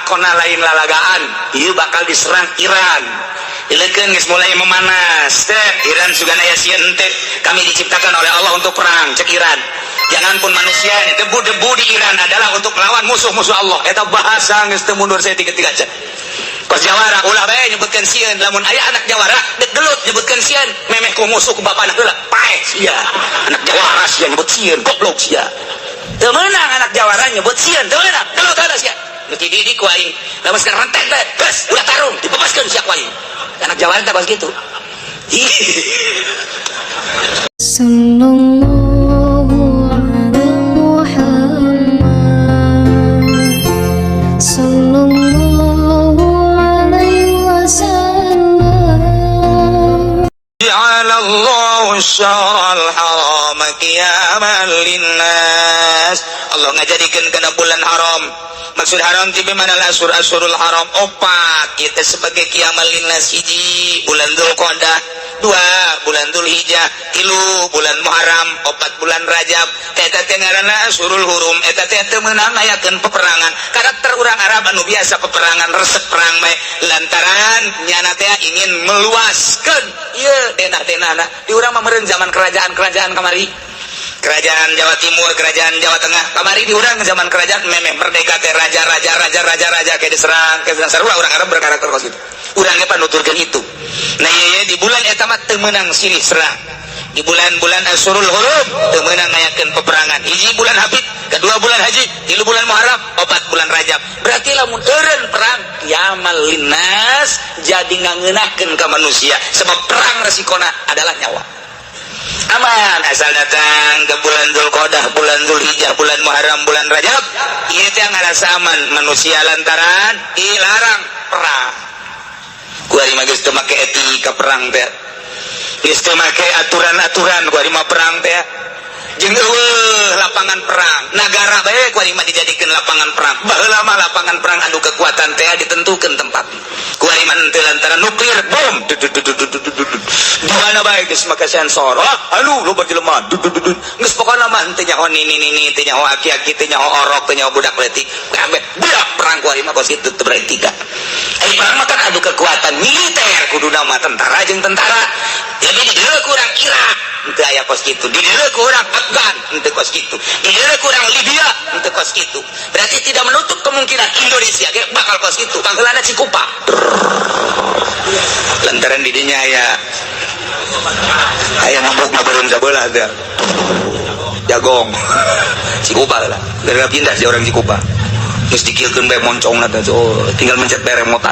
Lalakona lain lalagaan, ieu bakal diserang Iran. Ilekeun geus mulai memanas teh Iran, sugan aya sieun henteu. Kami diciptakan oleh Allah untuk perang, cek Iran. Jangan pun manusia, debu-debu di Iran adalah untuk melawan musuh-musuh Allah. Eta bahasa geus teu mundur saya tiga-tiga cek. Kos jawara ulah bae nyebutkeun sieun. Lamun aya anak jawara dek gelut nyebutkeun sieun, memeh ku musuh ku bapana heula, paeh sia. Anak jawara sia nyebut sieun, goblok sia. Teu meunang anak jawara nyebut sieun, teu meunang. Gelut heula sia. Nu dididik ku aing. Lamun sekarang rentek bae, geus ulah tarung, dibebaskeun sia ku aing. Anak jawara teh kos kitu. Sallallahu ala Muhammad. Sallallahu alaihi wasallam. جعل الله الشهر الحرام قياما للناس. Allah ngajadikeun kana bulan haram, maksud haram ti mana? Al ashurul haram opat kita sebagai qiyamal linnas. Hiji bulan Dzulqa'dah, dua bulan Dzulhijjah, tilu bulan Muharram, opat bulan Rajab. Eta teh ngaranna ashurul hurum. Eta teh teu meunang ngayakeun peperangan. Karakter urang Arab anu biasa peperangan, resep perang bae, lantaran nyana teh ingin meluaskeun ieu denah-denahna. Di urang mah meureun zaman kerajaan-kerajaan kamari, kerajaan Jawa Timur, kerajaan Jawa Tengah kamari. Di urang zaman kerajaan memeh merdeka teh raja-raja, raja-raja, raja kayak diserang, kayak diserang. Sarua urang Arab berkarakter kos gitu. Urang ge panuturkeun itu. Nah, ieu di bulan eta mah teu meunang silih serang. Di bulan-bulan Asyurul Hurum teu meunang ngayakeun peperangan. Hiji bulan Hafid, kedua bulan Haji, tilu bulan Muharram, opat bulan Rajab. Berarti lamun eureun perang, qiyamal linnas, jadi ngangeunahkeun ka manusia, sebab perang resikona adalah nyawa. Aman asal datang ke bulan Dzulqa'dah, bulan Dzulhijjah, bulan Muharram, bulan Rajab, ieu teh ngarasa aman manusia lantaran dilarang perang. Kuari mah geus teu make etika perang teh, geus teu make aturan-aturan. Kuari mah perang teh jeung eueuh lapangan perang, nagara bae kuari mah dijadikeun lapangan perang. Baheula mah lapangan perang anu kekuatan teh ditentukeun tempat. Kuari mah henteu, lantaran nuklir bom di mana bae geus make sensor. Ah, anu loba jelema, geus pokona mah henteu nyaho nini-nini, teu nyaho aki-aki, teu nyaho orok, teu nyaho budak leutik, kabeh budak perang. Kuari mah kos kitu, teu beretika. Ai perang mah kan adu kekuatan militer, kuduna mah tentara jeung tentara. Jadi di dieu kurang Irak henteu aya kos kitu, di dieu kurang Afgan henteu kos kitu, di dieu kurang Libya henteu kos kitu. Berarti tidak menutup kemungkinan Indonesia ge bakal kos kitu. Pangheulana Cikupa, lantaran di dinya aya aya mabuk mah sabelah teh jagong Cikupa lah. Gara pindah si orang Cikupa geus dikieukeun bae moncongna teh. Oh, tinggal mencet bae remote,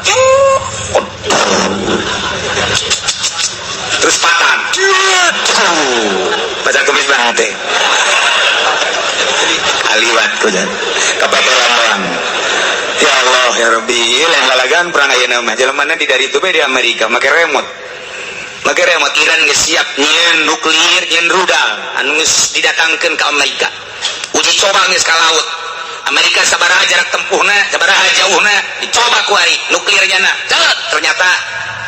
terus patan baca kemis banget teh kaliwat ku jan kapatolan doang. Ya Allah ya Rabbi, lain lalagan perang ayeuna mah. Jelema di dari itu di Amerika make remote, make remote. Iran geus siap nyieun nuklir, nyieun rudal anu geus didatangkeun ke Amerika. Uji coba geus ka laut Amerika, sabaraha jarak tempuhna, sabaraha jauhna, dicoba kuari nuklirnya na. Ternyata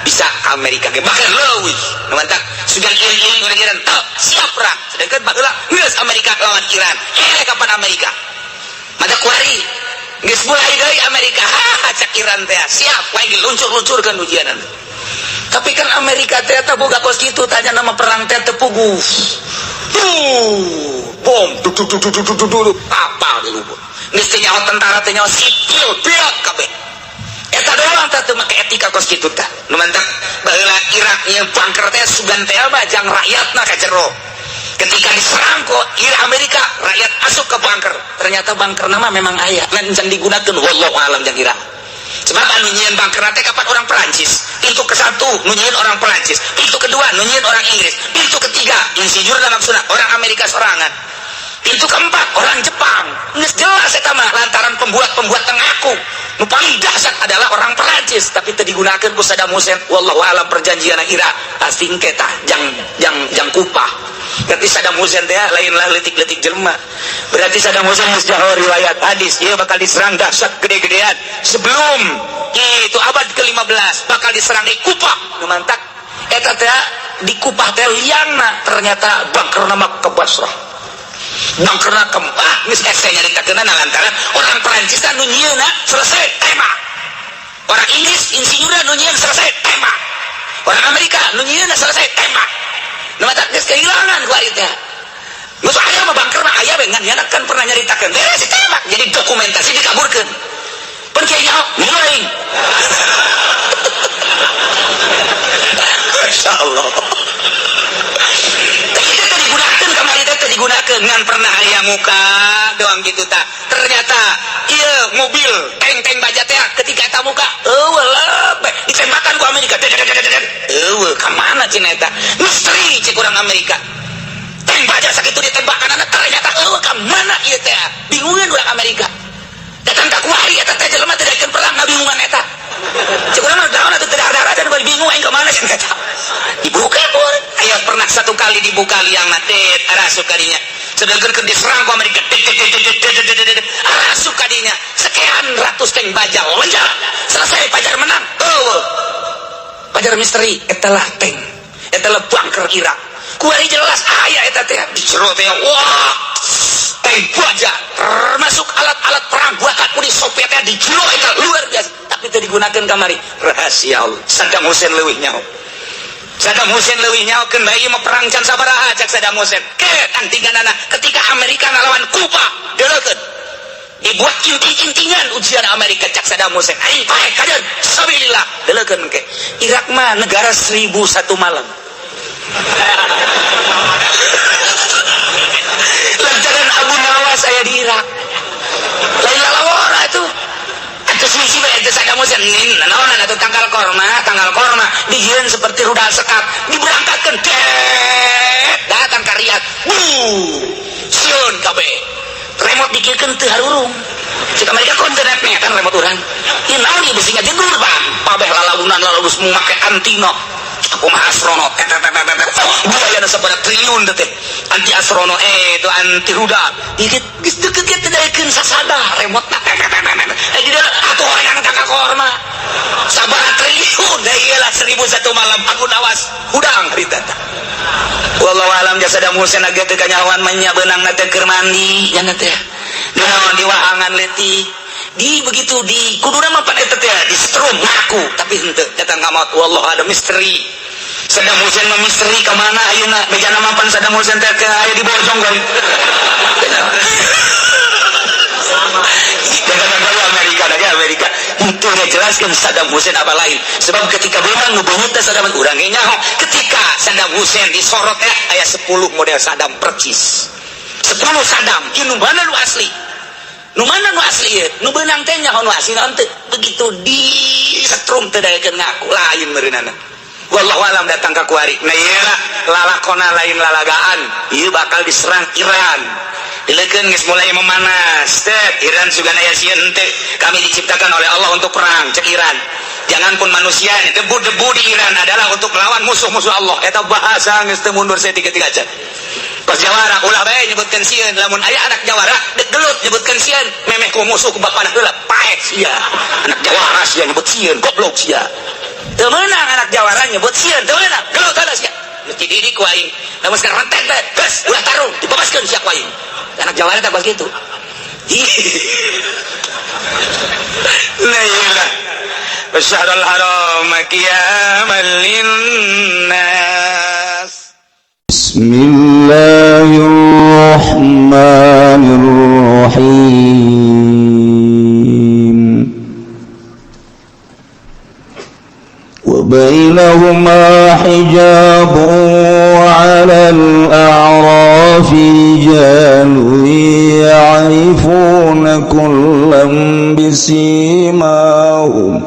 bisa ke Amerika ge, bahkan leuwih. Nu mantak sudah ieu urang Iran teu siap perang, sedangkan baheula geus Amerika lawan Iran. Eh, kapan Amerika mata kuari geus mulai deui Amerika, ha, cek Iran teh siap lagi luncur-luncurkeun ujianan. Tapi kan Amerika teh eta boga kos kitu, tanya nama perang teh teu puguh. Tuh bom duk duk duk duk duk duk duk, kapal di lubur. Geus teu nyaho tentara, teu nyaho sipil, beak kabeh. Eta doang teh teu make etika kos kitu tah. Nu mantak baheula Irak nya bunker teh sugan teh mah jang rakyatna ka jero. Ketika diserang kok Irak Amerika, rakyat asup ke bunker. Ternyata bunker nama memang aya ngan can digunakeun, wallahu alam jang Irak. Sebab anu nyieun bunker teh kapan orang Perancis. Pintu ke satu nu nyieun orang Perancis, pintu kedua nu nyieun orang Inggris, pintu ketiga insinyurna maksudna orang Amerika sorangan, pintu keempat orang Jepang. Geus jelas eta mah lantaran pembuat-pembuat tengaku. Nu paling dahsyat adalah orang Perancis, tapi teu digunakeun ku Saddam Hussein. Wallahu alam perjanjian Irak pasti engke tah jang jang jang kupah. Berarti Saddam Hussein teh lainlah leutik-leutik jelema. Berarti Saddam Hussein geus jauh riwayat hadis ieu bakal diserang dahsyat gede-gedean sebelum itu abad ke-15, bakal diserang di Kupah. Nu mantak eta teh di Kupah teh liangna ternyata bunker nama ke Basrah, bunkerna ke, ah, geus hese nyaritakeunna. Lantaran orang Perancis nu nyieunna selesai tembak. Nu nyieunna selesai tembak. Nu matak geus kehilangan ku ari teh. Geus aya mah bangker mah aya we ngan nyana kan pernah nyaritakeun. Beres ditembak jadi dokumentasi dikaburkeun. Pan kiai nyaho ngilu aing. Masya Allah. Itu teh digunakeun kamari teh digunakeun ngan pernah aya muka doang gitu tah. Ternyata ieu mobil tank-tank baja teh ketika eta muka eueuh lebeh ditembakan ku Amerika. Eueuh ka mana cenah eta? Misteri cek urang Amerika. Tank baja sakitu ditembakan anak ternyata eueuh ka mana ieu teh? Bingungeun urang Amerika. Datang ka kuari eta teh jelema teh daekeun perang ngabingungan eta. Cek urang mah naon atuh teu darah dan bingung aing ka mana cenah eta. Dibuka pun. Aya pernah satu kali dibuka liang teh arasuk kadinya. Sedangkan keur diserang ku Amerika arasuk kadinya. Sekian ratus tank baja loncat. Selesai Pajar menang. Eueuh. Pajar misteri eta lah tank. Eta lah bunker Irak. Kuari jelas aya eta teh di jero teh wah. Tank baja termasuk alat-alat perang buatan Uni Soviet teh di jero eta luar biasa. Tapi teu digunakeun kamari. Rahasia Allah. Saddam Hussein leuwih nyaho. Saddam Hussein leuwih nyaho keun bae ieu mah perang can sabaraha cak Saddam Hussein. Ke tantinganana ketika Amerika ngalawan Kuba deuleukeun. Dibuat inti-intingan ujian Amerika cak Saddam Hussein. Aing pae kadeun sabilillah deuleukeun ke. Irak mah negara 1001 malam. Lantaran Abu Nawas aya di Irak. Lain lalawara atuh. Atuh suci bae teh Saddam Hussein naonan atuh tangkal korma dijieun seperti rudal sekat diberangkatkeun datang ka Riyadh. Wuh, sieun kabeh. Remote dikirkeun teu harurung. Cek Amerika kontenet kan remote urang. Ieu naon ieu bisi ngajedur bang. Pabeh lalaunan lalulus make antina. Aku mah astronot. Buaya sabaraha triliun teh. Anti astronot itu anti rudal. Dikit geus deukeut ge teu daekeun sasada remote na. Di dalam atuh hoream tangkal korma. Sabaraha triliun da ieu lah 1001 malam aku nawas hudang harita teh. Wallahu alam jasa Saddam Hussein age teu kanyahoan mah nya beunangna teh keur mandi nya teh. Naon di wahangan leutik. Di begitu di kuduna mah pan eta teh di setrum ngaku tapi henteu datang ka maut wallahu ada misteri. Saddam Hussein mah misteri ka mana ayeuna bejana mah pan Saddam Hussein teh aya di bojong kan. Amerika lagi Amerika itu ngejelaskan Saddam Hussein apa lain sebab ketika memang ngebeungeut teh Saddam urang ge nyaho ketika Saddam Hussein disorot teh aya 10 model Saddam percis 10 Saddam ieu nu mana nu asli nu mana nu asli ieu nu beunang teh nyaho nu asli naon teu begitu di setrum teu daekeun ngaku lain meureunana wallahu alam datang ka kuari nah ieu lah lalakona lain lalagaan ieu bakal diserang Iran dileukeun geus mulai memanas teh Iran sugan aya sieun henteu kami diciptakan oleh Allah untuk perang cek Iran jangan pun manusia debu-debu di Iran adalah untuk melawan musuh-musuh Allah eta bahasa geus teu mundur saeutik-eutik aja pas jawara ulah bae nyebutkeun sieun lamun aya anak jawara dek gelut nyebutkeun sieun memeh ku musuh ku bapana heula paeh sia anak jawara sia nyebut sieun goblok sia teu meunang anak jawara nyebut sieun teu meunang gelut heula sia geus dididik ku aing lamun sekarang rentet bae geus ulah tarung dibebaskeun sia ku aing anak jawara tak begitu. La ilaha Syahrul haram qiyaman linnas. Bismillahirrahmanirrahim. Wa bainahuma hijabun 'ala al-a'rafi rijalun ya'rifuna kullam bisimahum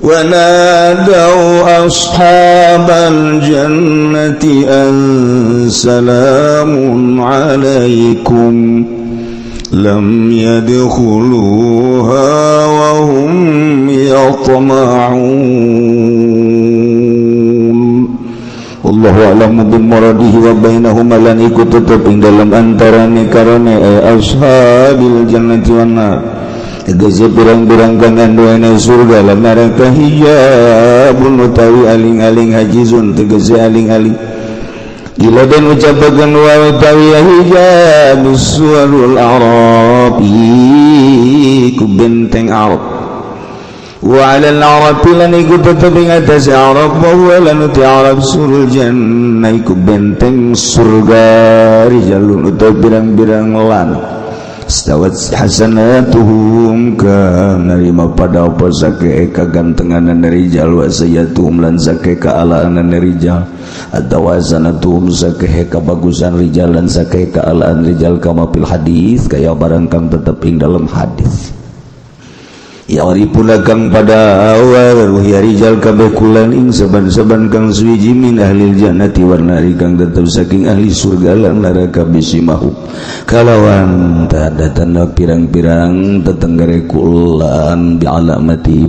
wa nadaw ashabal jannati an salamun 'alaikum lam yadkhuluha wa hum yatma'un. Wallahu a'lamu bimuradihi wa bainahuma lan iku tetep ing dalam antarane karone ashabil jannati wan nar tegese pirang-pirang kang anduene surga lan neraka hijabun utawi aling-aling hajizun tegese aling-aling ila den ucapakeun wa utawi hijab suwarul arabi ku benteng Arab. Wa 'alal arabi lan iku tetep ing atase Arab wa huwa lan uti Arab surul jannah iku benteng surga rijalun utawa pirang-pirang lan stawat hasanatuhum kang narima pada apa sake kagantenganan rijal wa sayyatuhum lan sake kaalaanan rijal atawa hasanatuhum sake kabagusan rijal lan sake kaalaan rijal kama fil hadis kaya barang kang tetep ing dalam hadis. Ya arifuna kang pada awal ya rijal kabeh kulan ing saban-saban kang suwiji min ahli jannati wan nari kang tetep saking ahli surga lan neraka bisimahu kalawan tanda-tanda pirang-pirang tetenggere kulan bi alamati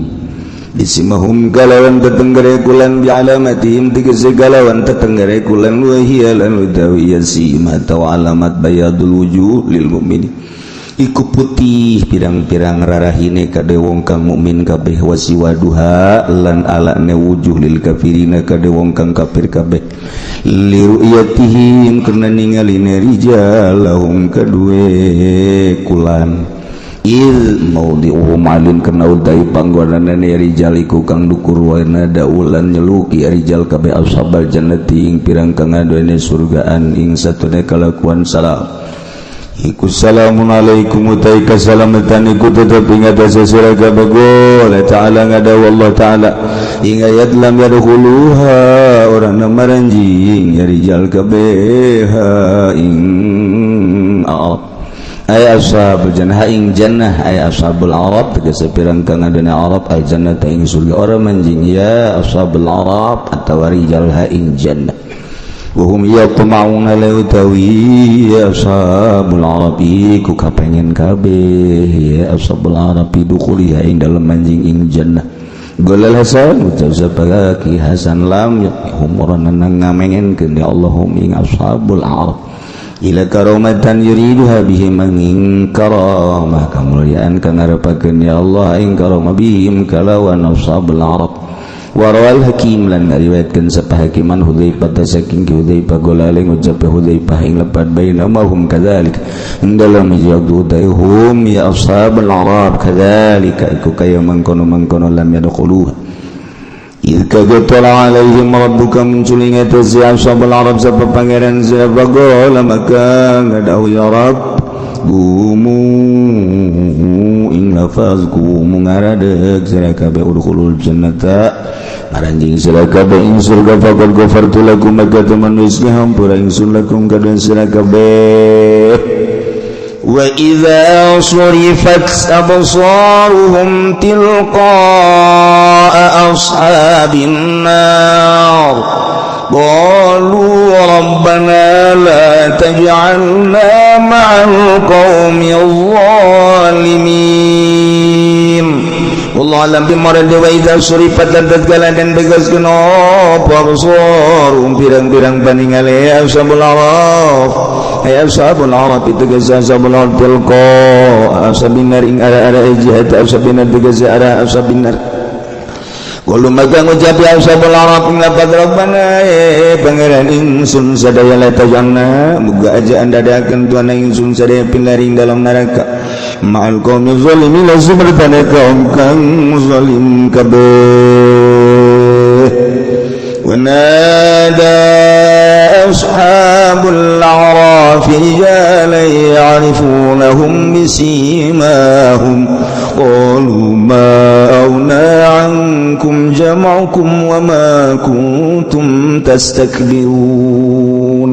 bisimahum kalawan tetenggere kulan bi alamatihim tegese kalawan tetenggere kulan wa hiya lan utawi sima taw alamat bayadul wujuh lil mukminin iku putih pirang-pirang rarahine kade wong kang mukmin kabeh wasiwaduha lan alane wujuh lil kafirina kade wong kang kafir kabeh liru'yatihim karena ningaline rijal lahum kadue kulan il maudhi'uhum alin karena utai panggonanane rijal iku kang dukur wana daulan nyeluki rijal kabeh ashabal jannati ing pirang kang aduene surgaan ing satune kalakuan salam. Iku salamun alaikum utai kasalamatan iku tetep ing atase sira kabeh Allah ta'ala ngada wallah ta'ala ing ayat lam yadkhuluha ora maranjing ya rijal kabeh ing arab ay ashabul jannah ing jannah ay ashabul arab tegese pirang kang adone arab al jannah ing surga ora manjing ya ashabul arab atawa rijal ha ing jannah. Wahum yatma'una la utawi ya ashabul arabi ku kapengen kabeh ya ashabul arabi dukhuliha ing dalem manjing ing jannah. Golal Hasan ucap sapa ki Hasan lam humuran ngamengenkeun ya Allahum ing ashabul arab ila karamatan yuriduha bihim ing karamah kamulyaan kang ngarepakeun ya Allah ing karamah bihim kalawan ashabul arab. Warawal Hakim lan ngariwayatkeun sapa Hakiman Hudzaifah saking Hudzaifah golale ngucap Hudzaifah ing lepat bainamahum kadzalik ing dalem yadudahum ya ashabul arab kadzalika iku kaya mangkono-mangkono lam yadkhuluha idz kagatala alaihim rabbuka muncul ing atase ashabul arab sapa pangeran sapa gola maka ngadahu ya rab gumu ing lafaz gumu ngaradeg sira kabeh udkhulul jannata maranjing sira kabeh ing surga faqad ghafartu lakum maka teman wis ngahampura ingsun lakum kaduen sira kabeh. Wa idza surifat absaruhum tilqa'a ashabin nar qalu rabbana la taj'alna ma'al qaumil zalimin. Wallahu alam bimurad wa idza surifat lan tatkala dan begaskeun apa absarum pirang-pirang paningale ashabul araf ay ashabul araf tegas ashabul araf tilqa ashabin nar ing ara-ara jihad ashabin nar tegas ara ashabin nar. Kulo maka ngucap ya ashabul araf ing lapad rabbana pangeran ingsun sadaya la tajanna muga aja andadakeun tuan ingsun sadaya pinaring dalam neraka ma'al qaumi zalimin la subratana kaum kang zalim kabeh. Wa nada ashabul a'raf rijalan ya'rifunahum bisimahum qalu ma aghna 'ankum jam'ukum wa ma kuntum tastakbirun.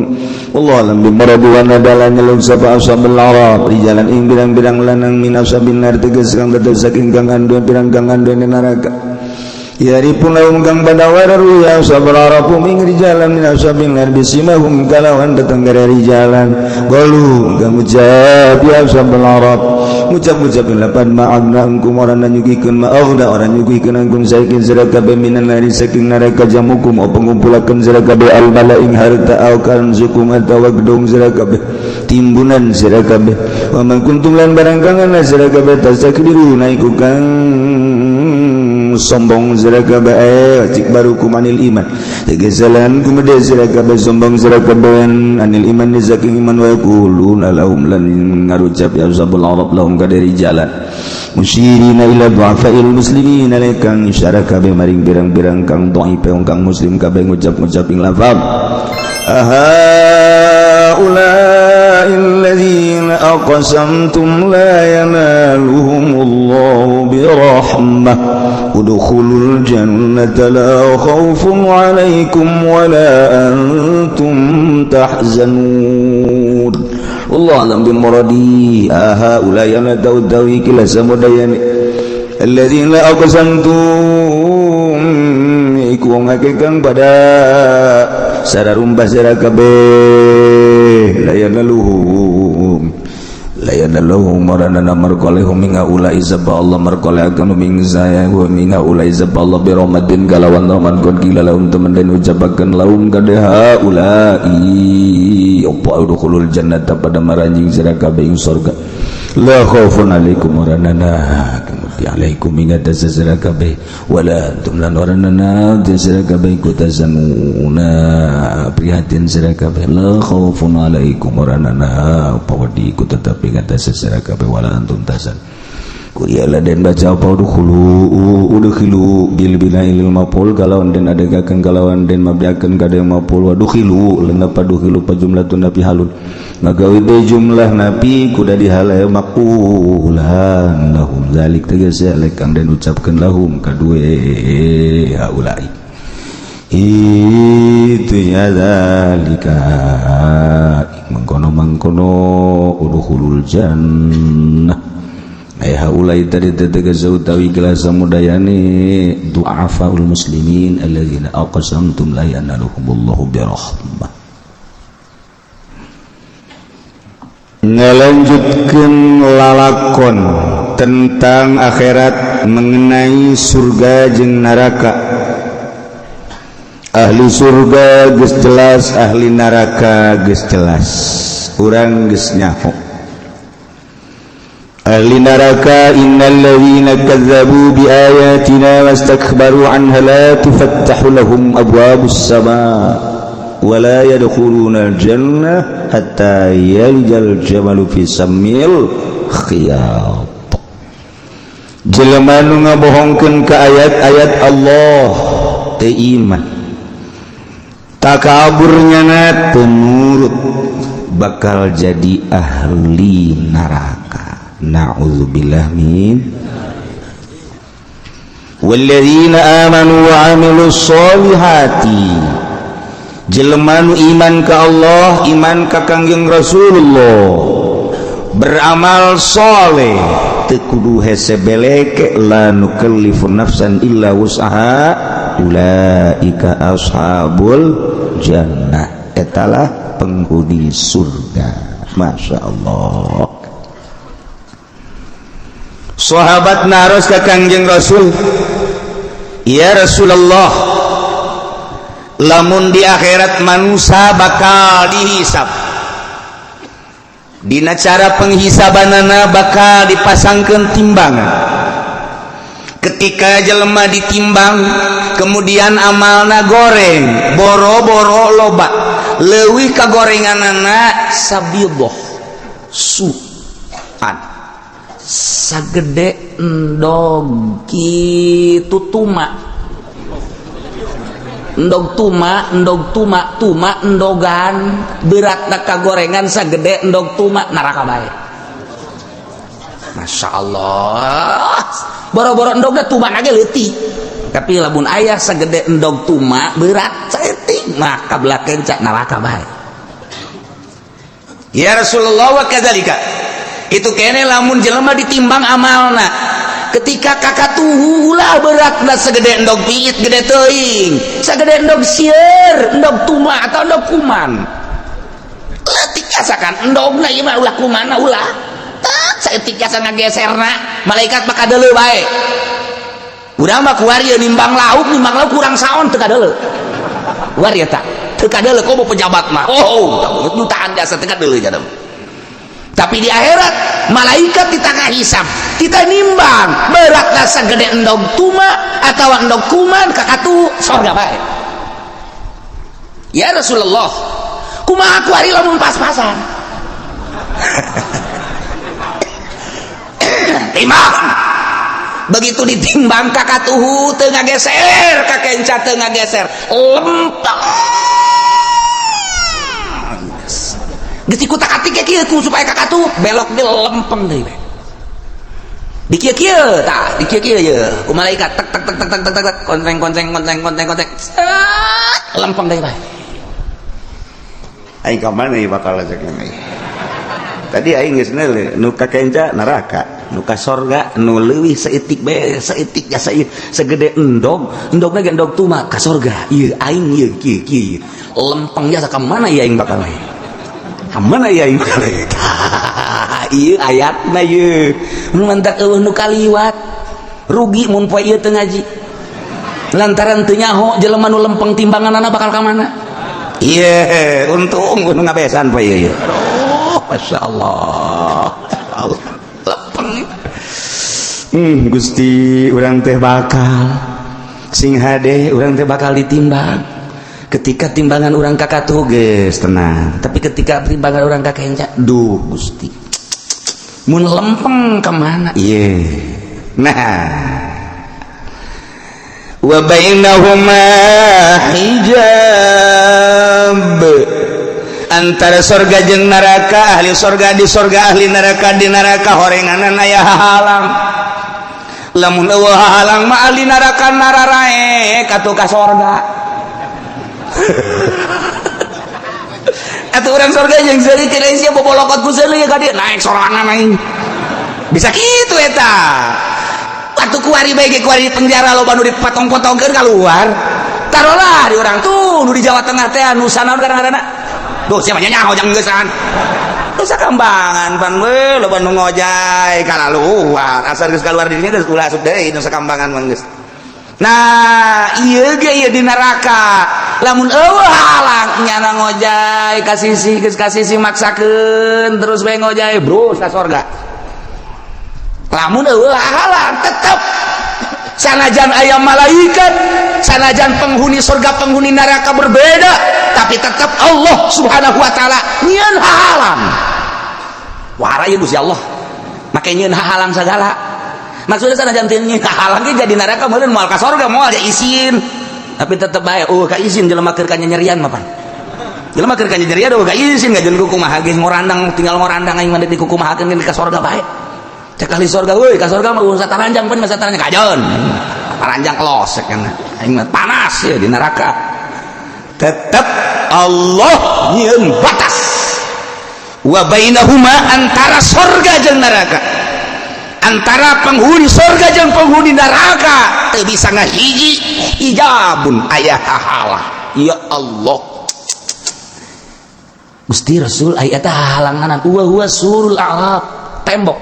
Wallahu alam bimurad wa nadala nyeluk sapa ashabul arab rijalan ing pirang-pirang lanang min ashabin nar tegas kang tetep saking kang anduen pirang kang anduen neraka. Yaripun lahum kang badawaru ya ashabul arab ing rijalan min ashabin nar bisimahum kalawan tetenggara rijalan qalu kang ucap ya ashabul arab ngucap-ngucap lapan ma'agna angkum orang nyugikeun ma'agna orang nyugikeun angkum saking sira kabeh minan nari saking neraka jamukum apa ngumpulakeun sira kabeh al mala ing harta au kanzukum atawa gedung sira kabeh timbunan sira kabeh wa man kuntum lan barang kang ana sira kabeh tastakbiruna iku kang Sombong sira kabeh cik baru kumanil iman tegesalan kumede sira kabeh sombong sira kabeh anil iman saking iman wa yaquluna lahum lan ngarucap ya sabul arab lahum kadari jalan musyirina ila du'afail muslimin kang isyarat kabeh maring pirang-pirang kang dhaif kang muslim kabeh ngucap-ngucap ing lafaz ahaula'il ladzina aqsamtum la yanaluhumullahu birahmah udkhulul jannata la khaufun 'alaikum wa la antum tahzanun. Allah alam bi muradi aha ulai ana dawi kila samudayani alladzina aqsamtum iku wong akeh kang pada sararumbah sira kabeh la yanaluhum la yanaluhum marana marqalihum minga ulai zaba Allah marqalakan ming saya wa minga ulai zaba Allah bi rahmatin kalawan rahman kon kila lahum temen den ucapaken lahum kadeha ulai apa udkhulul jannata pada maranjing sira kabeh ing surga la khaufun alaikum waranana kemudian alaikum ingat sira kabeh wala antum lan waranana sira kabeh kutazanuna prihatin sira kabeh la khaufun alaikum waranana apa wedi ku tetep ingat sira kabeh wala antum tazan Kuriala dan baca apa udkhulu udkhilu bil bina'il maf'ul kalawan den adegakeun kalawan den mabdiakeun ka deui maf'ul wa dukhilu lan apa dukhilu pa jumlatun napi halun magawe deui jumlah napi kuda dihalai maqulan lahum zalik tegese kang den ucapkeun lahum kadue haulai itu ya zalika mangkono-mangkono udkhulul jannah haulai tadi tetegas utawi gelas samudayane du'afaul muslimin alladzina aqsamtum la yanaluhumullahu birahmah. Ngalanjutkeun lalakon tentang akhirat mengenai surga jeung neraka. Ahli surga geus jelas, ahli neraka geus jelas. Urang geus nyaho. Ahli neraka innal ladzina kadzdzabu biayatina wastakbaru anha la tufattahu lahum abwabus samaa wa la yadkhuluna al-jannah hatta yalijal jamalu fi sammil khiyat. Jelema nu ngabohongkeun ka ayat-ayat Allah teu iman, takaburnya na teu nurut, bakal jadi ahli neraka. Na'udzubillah min walladzina amanu wa 'amilus sholihati jelema nu iman ka Allah, iman ka Kangjeng Rasulullah, beramal soleh teu kudu hese beleke la nukallifu nafsan illa wus'aha ulaika ashabul jannah, etalah penghuni surga. Masya Allah. Sahabat naros ka Kangjeng Rasul, ya Rasulullah, lamun di akhirat manusia bakal dihisab, dina cara penghisabanana bakal dipasangkeun timbangan. Ketika jelema ditimbang, kemudian amalna goreng, boro-boro loba, leuwih ka gorenganana sabidoh suan sagede endog kitu tuma, endog tuma, endog tuma, tuma endogan beratna ka gorengan sagede endog tuma neraka bae. Masya Allah, boro-boro endogna tuma ge leutik, tapi lamun aya sagede endog tuma berat saeutik mah kabelah kenca neraka bae. Ya Rasulullah wa kadzalika itu kene lamun jelema ditimbang amalna, ketika kakak tuhu ulah beratna segede endog piit gede teuing, segede endog sieur, endog tuma atau endog kuman leutik asakan endogna ieu mah ulah kumana ulah tak saeutik asa ngageserna malaikat mah kadeuleu bae. Urang mah kuari nimbang lauk, nimbang lauk kurang saon teu kadeuleu. Kuari eta teu kadeuleu komo pejabat mah, oh jutaan jasa teu kadeuleu nya. Tapi di akhirat malaikat di tengah hisab, kita nimbang berat rasa gede endog tuma atau endog kuman, kakatu sorga bae. Ya Rasulullah, kumaha kuari lamun pas-pasan? Timbang. Begitu ditimbang kakatuhu teu ngageser, kakenca teu ngageser, lempeng. Geus dikutak-atik kieu ku supaya kakatuh belok deui lempeng deui we. Di kieu-kieu tah, di kieu-kieu ye ku malaikat tek tek tek tek tek tek kontreng kontreng kontreng kontreng kontreng. Lempeng deui bae. Aing ka mana ieu bakal cek aing. Tadi aing geus neuleuh nu ka kenca neraka, nu ka sorga nu leuwih saeutik bae, saeutik jasa ieu segede endog, endogna ge endog tuma ka sorga. Ieu aing ieu kieu kieu. Lempeng jasa ka mana ieu aing bakal bae. Ka mana ieu aing bakal bae. Ieu ayatna ieu. Nu mantak eueuh nu kaliwat. Rugi mun poe ieu teu ngaji. Lantaran teu nyaho jelema nu lempeng timbanganana bakal ka mana. Iya, untung nu ngabesan poe ieu. Aduh, Masya Allah. Allah. Lempeng. Gusti urang teh bakal sing hade, urang teh bakal ditimbang. Ketika timbangan urang kakatuh geus tenang, tapi ketika timbangan urang kakenca, duh Gusti. Mun lempeng ka mana? Iya. Nah, wa bainahuma hijab, antara sorga jeung neraka, ahli sorga di sorga, ahli neraka di neraka, horenganan aya hahalang. Lamun eueuh hahalang mah ahli neraka nararaek atuh ka sorga. Atuh urang sorga jeung seuri teh sia bobolokot ku seuri ka dieu naek sorangan aing. Bisa kitu eta. Atuh kuari bae ge kuari di penjara loba nu dipotong-potongkeun kaluar. Tarolah di urang tuh nu di Jawa Tengah teh anu sanaon kadang-kadang. Duh sia mah nyaho jang geusan. Nusa Kambangan pan we loba nu ngojay kalaluar. Asal geus kaluar di dinya geus ulah asup deui Nusa Kambangan mah geus. Nah, ieu ge ieu di neraka. Lamun eueuh halang nyana ngojay ka sisi geus ka sisi maksakeun terus bae ngojay bro ka sorga. Lamun eueuh halang tetep sanajan aya malaikat, sanajan penghuni surga penghuni neraka berbeda, tapi tetap Allah Subhanahu wa taala nyieun halang. Wah, ieu Gusti Allah. Make nyieun halang sagala. Maksudnya sanajan teu nyieun halang ge jadi neraka meureun moal ka sorga moal ja isin. Tapi tetep bae eueuh ka isin jelema keur kanyanyerian mah pan. Jelema keur kanyanyerian eueuh ka isin ngajeun ku kumaha ge ngorandang tinggal ngorandang aing mah di kumahakeun ge ka sorga bae. Cek ahli sorga euy ka sorga mah urusan taranjang pan masa taranjang kajeun. Taranjang los cek aing mah panas ya di neraka. Tetep Allah nyieun batas. Wa bainahuma antara sorga jeung neraka. Antara penghuni sorga jeung penghuni neraka teu bisa ngahiji hijabun aya hahalang. Ya Allah. Gusti Rasul aya eta hahalanganan wa huwa surul a'rab, tembok.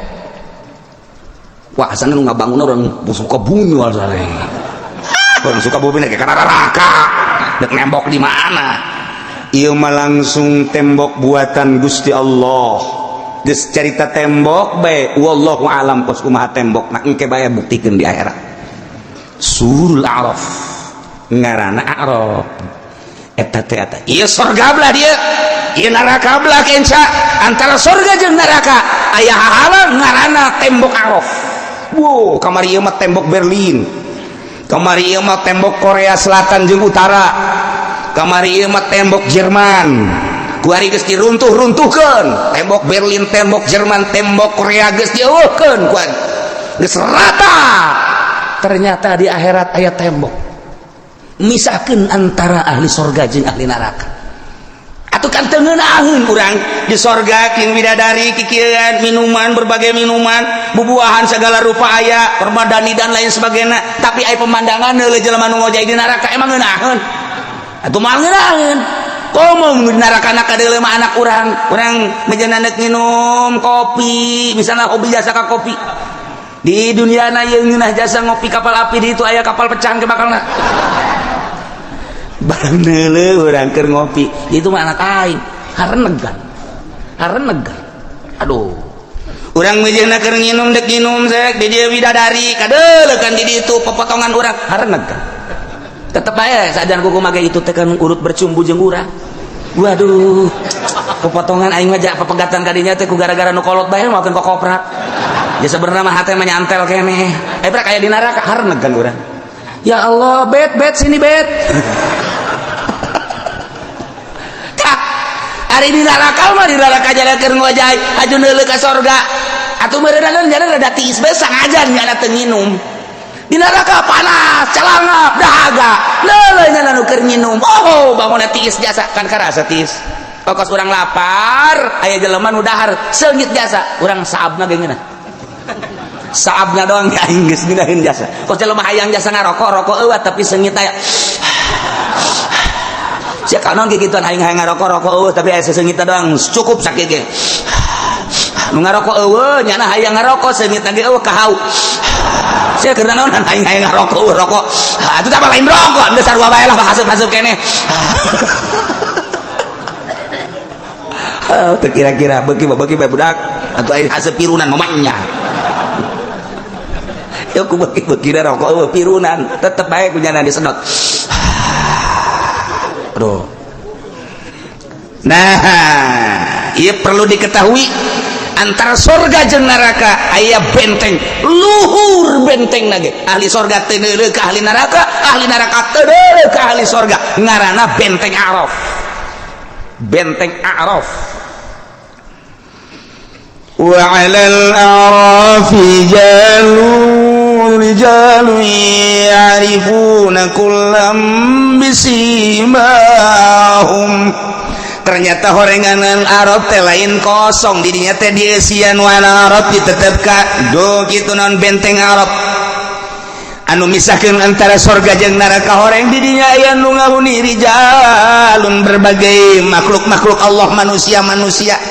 Wah, asana nu ngabangun orang suka bumi asana. Orang suka bumi ka neraka. Dek nembok di mana? Ieu mah langsung tembok buatan Gusti Allah. Geus carita tembok bae wallahu alam kos kumaha tembok nah engke bae buktikeun di akhirat. Surul A'raf ngaranna A'raf eta teh eta ieu sorga belah dieu, ieu neraka belah kenca. Antara sorga jeung neraka aya hahalang ngaranna tembok A'raf. Wow, kamari ieu mah tembok Berlin, kamari ieu mah tembok Korea Selatan jeung Utara, kamari ieu mah tembok Jerman. Kuari geus diruntuh-runtuhkeun tembok Berlin, tembok Jerman, tembok Korea geus dieuweuhkeun kuari geus rata. Ternyata di akhirat aya tembok misahkeun antara ahli sorga jeung ahli neraka. Atuh kan teu ngeunaheun urang di sorga king bidadari kikieuan minuman, berbagai minuman, bubuahan segala rupa aya, permadani dan lain sebagainya, tapi aya pemandangan heuleuh jelema nu ngojay di neraka emang ngeunaheun? Atuh moal ngeunaheun. Komo di neraka na kadeuleuh mah anak urang, urang mejeuna neuk minum kopi, misalnya hobi jasa ka kopi. Di dunia na ieu ngeunah jasa ngopi kapal api, di itu aya kapal pecah ke bakalna. Barang neuleuh urang keur ngopi, itu mah anak aing, harenegan. Harenegan. Aduh, urang meujeuhna keur nginum dek nginum sek di dieu bidadari kadeuleukan di ditu pepotongan urang hareneg kan. Tetep bae sajan kuku mage itu teh kan urut bercumbu jeung urang. Waduh, pepotongan aing mah pepegatan kadinya teh ku gara-gara nu kolot bae makeun kokoprak. Ya sebenarnya mah hate mah nyantel keneh. Eh prak aya di neraka hareneg kan urang. Ya Allah, bet bet sini bet. Kak, ari di neraka mah di neraka jalan keur ngojay, aju neuleuh ka sorga. Atuh meureunana jalan rada tiis bae sangaja nyana teu nginum. Di neraka panas, calangap, dahaga. Neuleuh nyana nu keur nginum. Oh, bangunna tiis jasa kan karasa tiis. Pokos urang lapar, aya jelema nu dahar seungit jasa, urang saabna ge ngeunah. Saabna doang ya aing geus ngeunaheun jasa. Kos jelema hayang jasa ngarokok, rokok eueuh tapi seungit aya. Sia kanon kikituan aing hayang ngarokok, rokok eueuh tapi aya seungitna doang cukup sakit ge. Nu ngarokok eueuh nyana hayang ngarokok seungitna ge eueuh kahau. Sia keur naonan aing hayang ngarokok eueuh rokok. Ha atuh tah lain rokok, geus sarua bae lah haseup-haseup keneh. Teu kira-kira beuki bae budak atuh aing haseup pirunan mamanya. Ya ku beuki-beuki rokok eueuh pirunan tetep bae ku nyana disedot. Aduh. Nah, ieu perlu diketahui antara sorga jeung neraka aya benteng luhur benteng nage. Ahli sorga teu neuleuh ka ahli neraka teu neuleuh ka ahli sorga. Ngaranna benteng A'raf. Benteng A'raf. Wa 'alal a'rafi rijalun ya'rifuna kullam bisimahum. Ternyata horenganan Arab teh lain kosong didinya teh dieusian wana Arab ditetep ka do kitu naon benteng Arab anu misahkeun antara sorga jeung neraka horeng didinya aya nu ngahuni rijalun berbagai makhluk-makhluk Allah manusia-manusia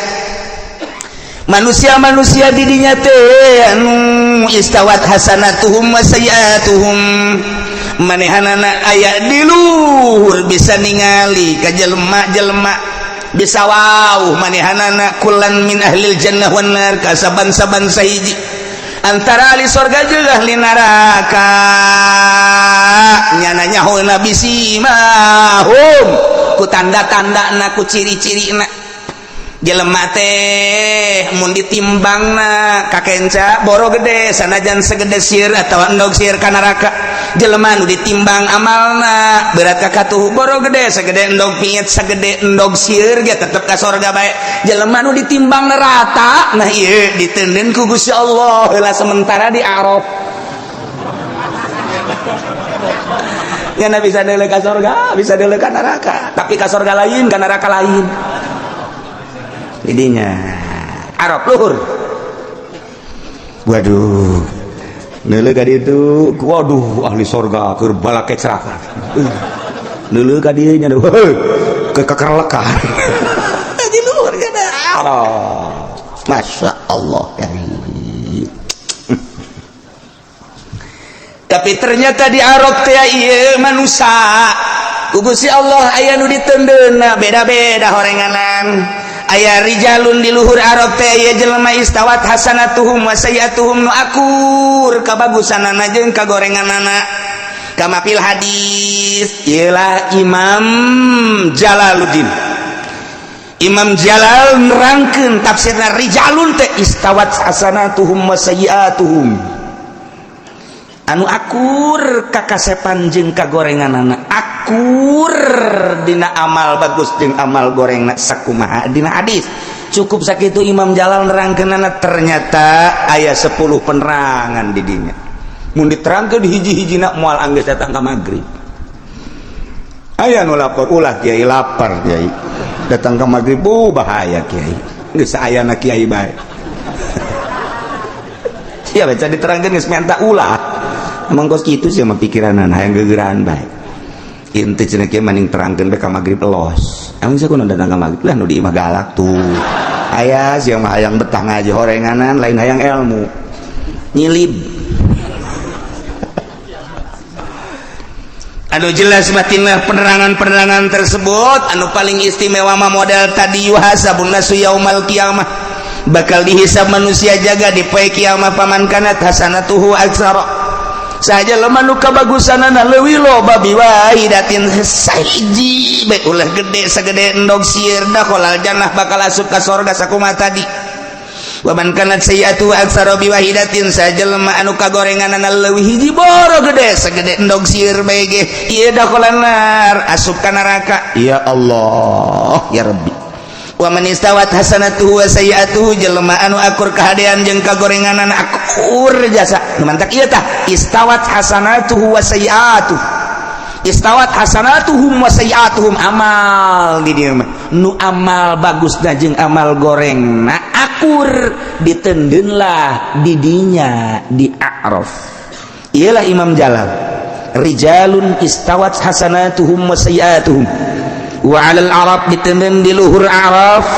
manusia-manusia didinya teh anu istawat hasanatuhum wa sayiatuhum manehanana aya di luhur bisa ningali ka jelema-jelema bisa wau manehanana kullan min ahlil jannah wan nar ka saban-saban sahiji antara ahli sorga jeung ahli neraka nyana nyahona bisimahum ku tanda-tandana ku ciri-cirina jelema teh mun ditimbangna kakenca boro gede sanajan segede sieur atawa endog sieur ka neraka jelema nu ditimbang amalna berat ka katuhu boro gede segede endog piet segede endog sieur ge tetep ka sorga bae jelema nu ditimbang rata nah ieu diteundeun ku Gusti Allah heula sementara di Araf nya bisa deuleu ka sorga bisa deuleu ka neraka tapi ka sorga lain ka neraka lain didinya Arab luhur. Waduh neuleuh ka ditu waduh ahli sorga keur balake ceraka neuleuh ka dieu nya ke kekerlekan di luhur kana Arab Masya Allah. Tapi ternyata di Arab teh ieu manusia ku Gusti Allah aya nu diteundeunna beda-beda horenganan aya rijalun di luhur Arab teh aya jelema istawat hasanatuhum wa sayiatuhum nu akur kabagusanana jeung kagorenganana kama fil hadis ieulah Imam Jalaluddin Imam Jalal nerangkeun tafsirna rijalun teh istawat hasanatuhum wa sayiatuhum anu akur kakasepan jeung kagorenganana akur dina amal bagus jeung amal gorengna sakumaha dina hadis cukup sakitu Imam Jalal nerangkeunana ternyata aya 10 penerangan di dinya mun diterangkeun hiji-hijina moal anggeus datang ka magrib aya nu lapor ulah kiai lapar kiai datang ka magrib oh bahaya kiai geus ayana kiai bae sia baca diterangkeun geus minta ulah emang kos kitu sih mah pikiranan hayang gegeraan bae inti cenah kieu maning terangkeun bae ka magrib los emang sia kudu datang ka magrib lah nu di imah galak tuh aya sia mah hayang betah ngaji horenganan lain hayang ilmu nyilib anu jelas batinlah penerangan-penerangan tersebut anu paling istimewa mah model tadi yuhasabun nasu yaumal qiyamah Bakal dihisab manusia jaga di poe kiamah paman kanat hasanatuhu aksara. Saja lemah nu kabagusanana leuwih loba biwahidatin sahiji bae ulah gede sagede endog sieur dakhalal jannah bakal asup ka sorga sakumaha tadi. Waman kanat sayyi'atu aksara biwahidatin saja lemah anu kagorenganana leuwih hiji boro gede sagede endog sieur bae ge ieu dakhalan nar asup ka neraka. Ya Allah ya Rabbi. Wa man istawat hasanatuhu wa sayyi'atuhu jelema anu akur kahadean jeung kagorenganan akur jasa nu mantak ieu tah istawat hasanatuhu wa sayyi'atuhu istawat hasanatuhum wa sayyi'atuhum amal di dieu mah nu amal bagusna jeung amal gorengna akur ditendeunlah di dinya di A'raf. Iyalah Imam Jalal rijalun istawat hasanatuhum wa sayyi'atuhum wa 'alal arab ditenden di luhur Araf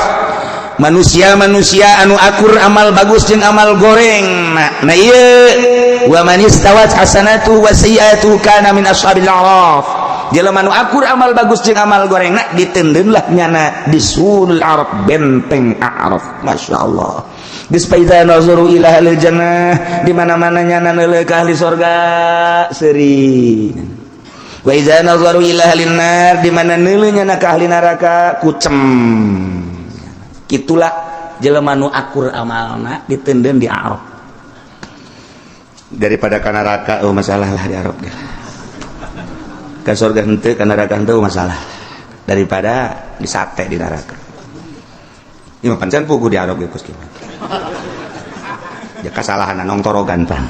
manusia-manusia anu akur amal bagus jeung amal goreng. Nah ieu wa man istawat hasanatuhu wa sayyi'atuhu kana min ashabil araf jelema nu akur amal bagus jeung amal goreng nah ditendeunlah nyana di sulul Arab benteng Araf. Masya Allah geus faida nazaru ila ahlil jannah di mana-mana nyana neuleuh ka ahli sorga seuri. Wa iza nazaru ila ahlin nar di mana neuleuh nyana ka ahli neraka kucem. Kitulah jelema nu akur amalna ditendeun di Arab daripada ka neraka. Oh masalah lah di Arab ge. Ka surga henteu ka neraka henteu masalah daripada disate di neraka. Ieu mah pancen puguh di Arab ge kos kieu. Ya kasalahan nongtorogan pan.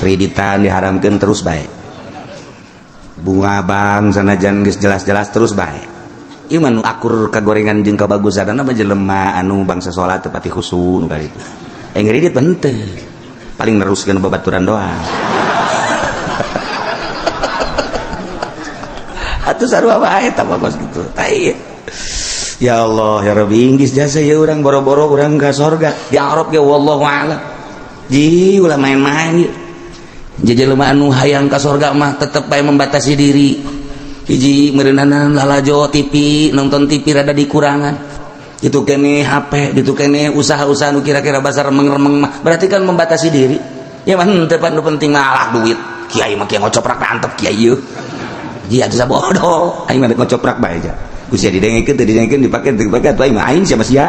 Kreditan diharamkeun terus bae. Bunga bang sanajan geus jelas-jelas terus bae. Ieu mah nu akur kagorengan jeung kabagusanana mah jelema anu bangsa salat teu pati khusu nu kitu. Ngredit henteu. Paling neruskeun babaturan doang. Atuh sarua bae tah kos kitu. Tah ieu. Ya Allah ya Rabbi inggis jasa ya urang boro-boro urang ka sorga di Arab ge wallahu a'lam. Ji ulah main-main ieu. Jelema anu hayang ka sorga mah tetep bae membatasi diri. Hiji meureunana lalajo TV, nonton TV rada dikurangan. Itu kene HP, itu kene usaha-usaha nu kira-kira basar remeng-remeng mah berarti kan membatasi diri. Ya mah henteu pan nu penting malah duit. Kiai mah kieu ngocoprak antep kiai ieu. Ji atuh sabodo, aing mah ngocoprak bae aja. Ku sia didengekeun teu didengekeun dipake teu dipake atuh aing mah aing sia mah sia.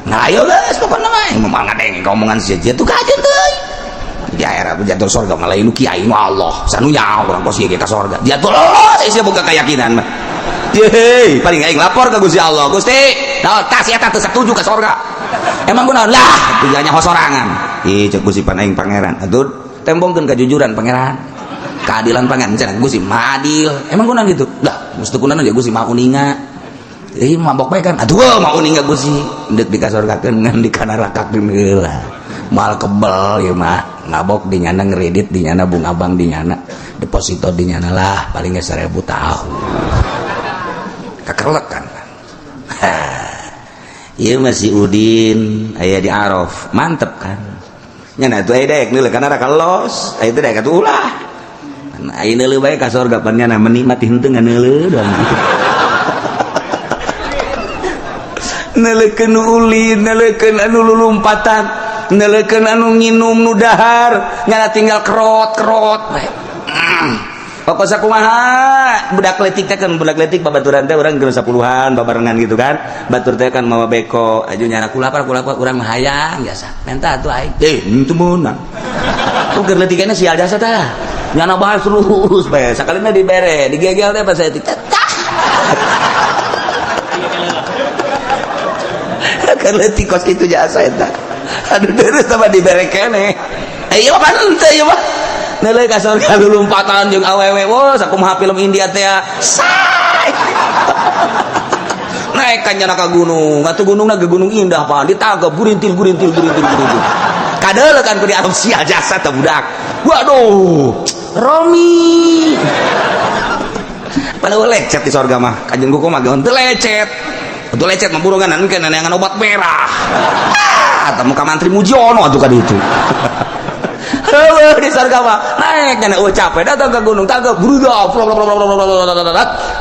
Nah ayo geus pokona mah aing mah ngadenge omongan sia sia tuh kajeun teuing. Di akhirat jatuh surga malah nu kiai mah Allah sanunya urang kos ieu ka surga jatuh sia boga keyakinan mah. Yeay, paling aing lapor ka Gusti Allah. Gusti, tas eta teu satuju ka surga. Emang kunaon lah, tujanya hosorangan. Ih, cek Gusti pan aing pangeran. Atuh tembongkeun kajujuran pangeran. Keadilan pangeran cenah Gusti mah adil. Emang kunaon gitu? Lah, mesti kunaon ya Gusti mah uninga. Ih, mabok bae kan. Aduh, mah uninga Gusti. Deuk dikasorgakeun ngan dikanarakakeun heula. Mal kebel ieu mah. Ngabok di nyana ngredit di nyana bunga bank di nyana deposito di nyana lah paling ge 1000 tahun kakerlek kan. Ieu masih Udin aya di Araf mantep kan nyana atuh aya daek neuleuh kana neraka los aya teh daek atuh ulah aya neuleuh bae ka sorga pan nyana menikmati henteu nganeuleuh doang. Neuleukeun nu ulin neuleukeun anu lulumpatan neuleukeun anu nginum nu dahar nyana tinggal kerot-kerot bae. Pokok sakumaha budak letik teh kan budak letik babaturan teh urang geus 10-an babarengan gitu kan. Batur teh kan mawa beko aju nyana kulapar kulapar urang mah hayang biasa. Menta atuh aing. Henteu meunang. Tuh keur leutikna sial jasa tah. Nyana bahas terus bae sakalina dibere digegel teh pas saeutik teh. Keur leutik kos kitu jasa eta. Aduh terus sama dibere keneh. Ieu mah pan henteu ieu mah. Neuleuh ka surga lulumpatan jeung awewe wah sakumaha film India teh say. Naik ka nyana ka gunung atuh gunungna ge gunung indah pan ditangkep gurintil gurintil gurintil gurintil kadeuleuh kan ku di Arab sia jasa teh budak. Waduh Romi padahal lecet di sorga mah kanjeng kuku mah teu lecet teu lecet mah burungan engke neangan obat merah ah temu ka mantri Mujiono atuh ka ditu. Heueuh di surga mah naik nya, eueuh capek, datang ke gunung tangga bruda,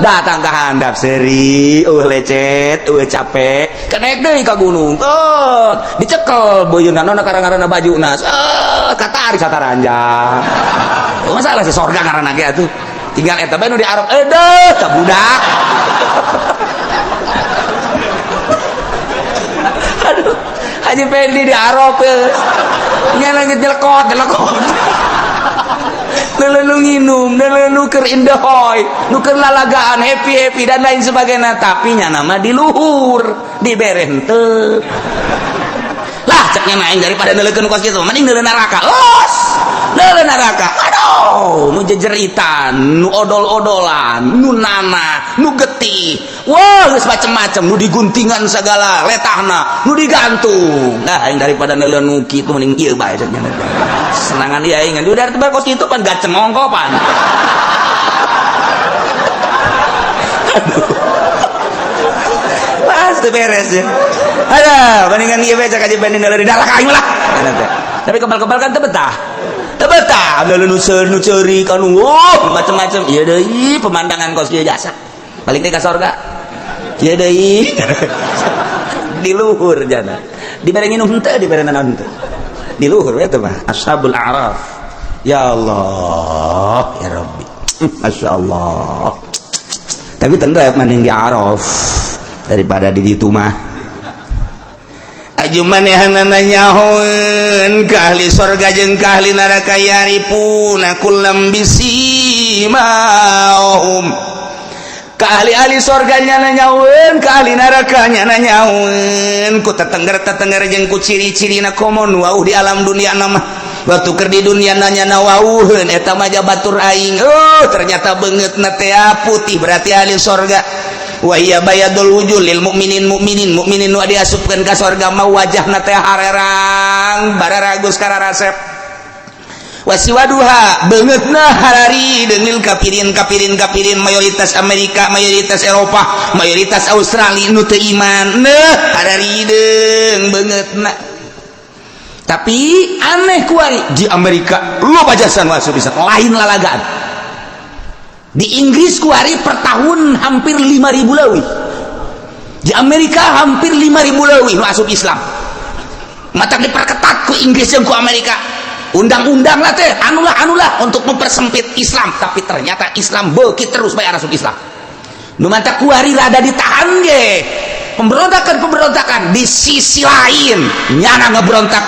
datang ke handap seri, eueuh lecet, eueuh capek, kenaik deui ka gunung. Oh, dicekel beuyeunna nona karang-karana bajuna. Katarik sataranjang. Oh, masalah si sorga ngaranna ge atuh. Tinggal eta bae nu di Arab, edeuh ka budak. Aduh, Haji Pendi di Arab ya. Nya lanjut nyelekot, nyelekot. Leleu nginum, leleu nu keur indahoy, nu keur lalagaan, happy-happy dan lain sebagainya, tapi nya nama di luhur, dibere henteu. Lah ceknya aing daripada neuleukeun kos kitu, mending neuleuh neraka. Los! Neuleuh neraka. Aduh, nu jejeritan, nu odol-odolan, nu nana, nu getih. Wah, geus macem-macem, nu diguntingan segala letahna, nu digantung. Nah, aing daripada neuleuh nu kitu mending ieu bae ceknya. Senangan ieu aing. Udah tebak kos kitu pan gaceng ongkopan. Aduh. Pasti beres ya. Ada, bandingan ieu bae cek aja banding dari dalah aing lah. Tapi kebal-kebal kan teu betah. Teu betah, nu nu ceuri kan, wah, macem-macem. Ieu deui pemandangan kos kieu jasa. Balik deui ka sorga. Ieu deui. Di luhur jana. Dibere nginum henteu, dibere naon henteu. Di luhur we teh mah Ashabul A'raf. Ya Allah, ya Rabbi. Masya Allah. Tapi tentu mending di Araf daripada di ditu mah. Aju manehanana nyahoeun ka ahli sorga jeung ka ahli neraka yarifuna kullam bisimahum. Ka ahli-ahli sorga nyana nyahoeun, ka ahli neraka nyana nyahoeun ku tetengger-tetengger jeung ku ciri-cirina komo nu wauh di alam dunia mah. Waktu keur di dunia nanya na wauheun eta mah batur aing. Oh, ternyata beungeutna teh putih berarti ahli sorga. Wa hiya bayadul wujuh lil mukminin mukminin mukminin nu diasupkeun ka sorga mah wajahna teh harerang bararagus kararasep. Wasiwaduha beungeutna harari deungil kafirin kafirin kafirin mayoritas Amerika, mayoritas Eropa, mayoritas Australia nu teu iman neuh harari deung beungeutna. Tapi aneh kuari di Amerika loba jasa nu asup bisa lain lalagaan. Di Inggris kuari per tahun hampir 5.000 leuwih. Di Amerika hampir 5.000 leuwih nu asup Islam. Matak diperketat ku Inggris jeung ku Amerika. Undang-undang lah teh, anulah anulah untuk mempersempit Islam, tapi ternyata Islam beuki terus bae asup Islam. Nu mantak kuari rada ditahan ge. Pemberontakan-pemberontakan di sisi lain nyana ngeberontak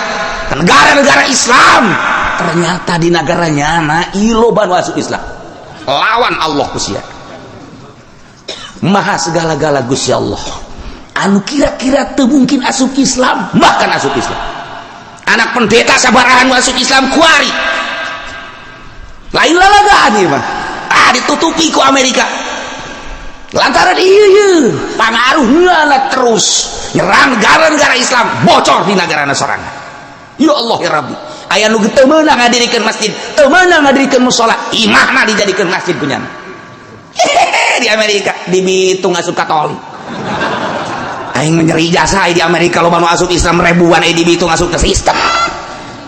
ke negara-negara Islam. Ternyata di negara nyana loba nu asup Islam. Lawan Allah Gusti. Maha segala-gala Gusti Allah. Anu kira-kira teu mungkin asup Islam, bahkan asup Islam. Anak pendeta sabarahan asup Islam kuari. Lain lalagaan ieu mah. Ah, ditutupi ku Amerika. Lantaran ieu pangaruhna terus nyerang negara-negara Islam, bocor di negarana sorangan. Ya Allah ya Rabbi. Aya nu teu meunang ngadirikeun masjid, teu meunang ngadirikeun musala, imahna dijadikeun masjid kunyana. Hehehe, di Amerika dibitung asup Katolik. Aing nyeri jasa di Amerika loba nu asup Islam ribuan, di Bitung asup ke sistem.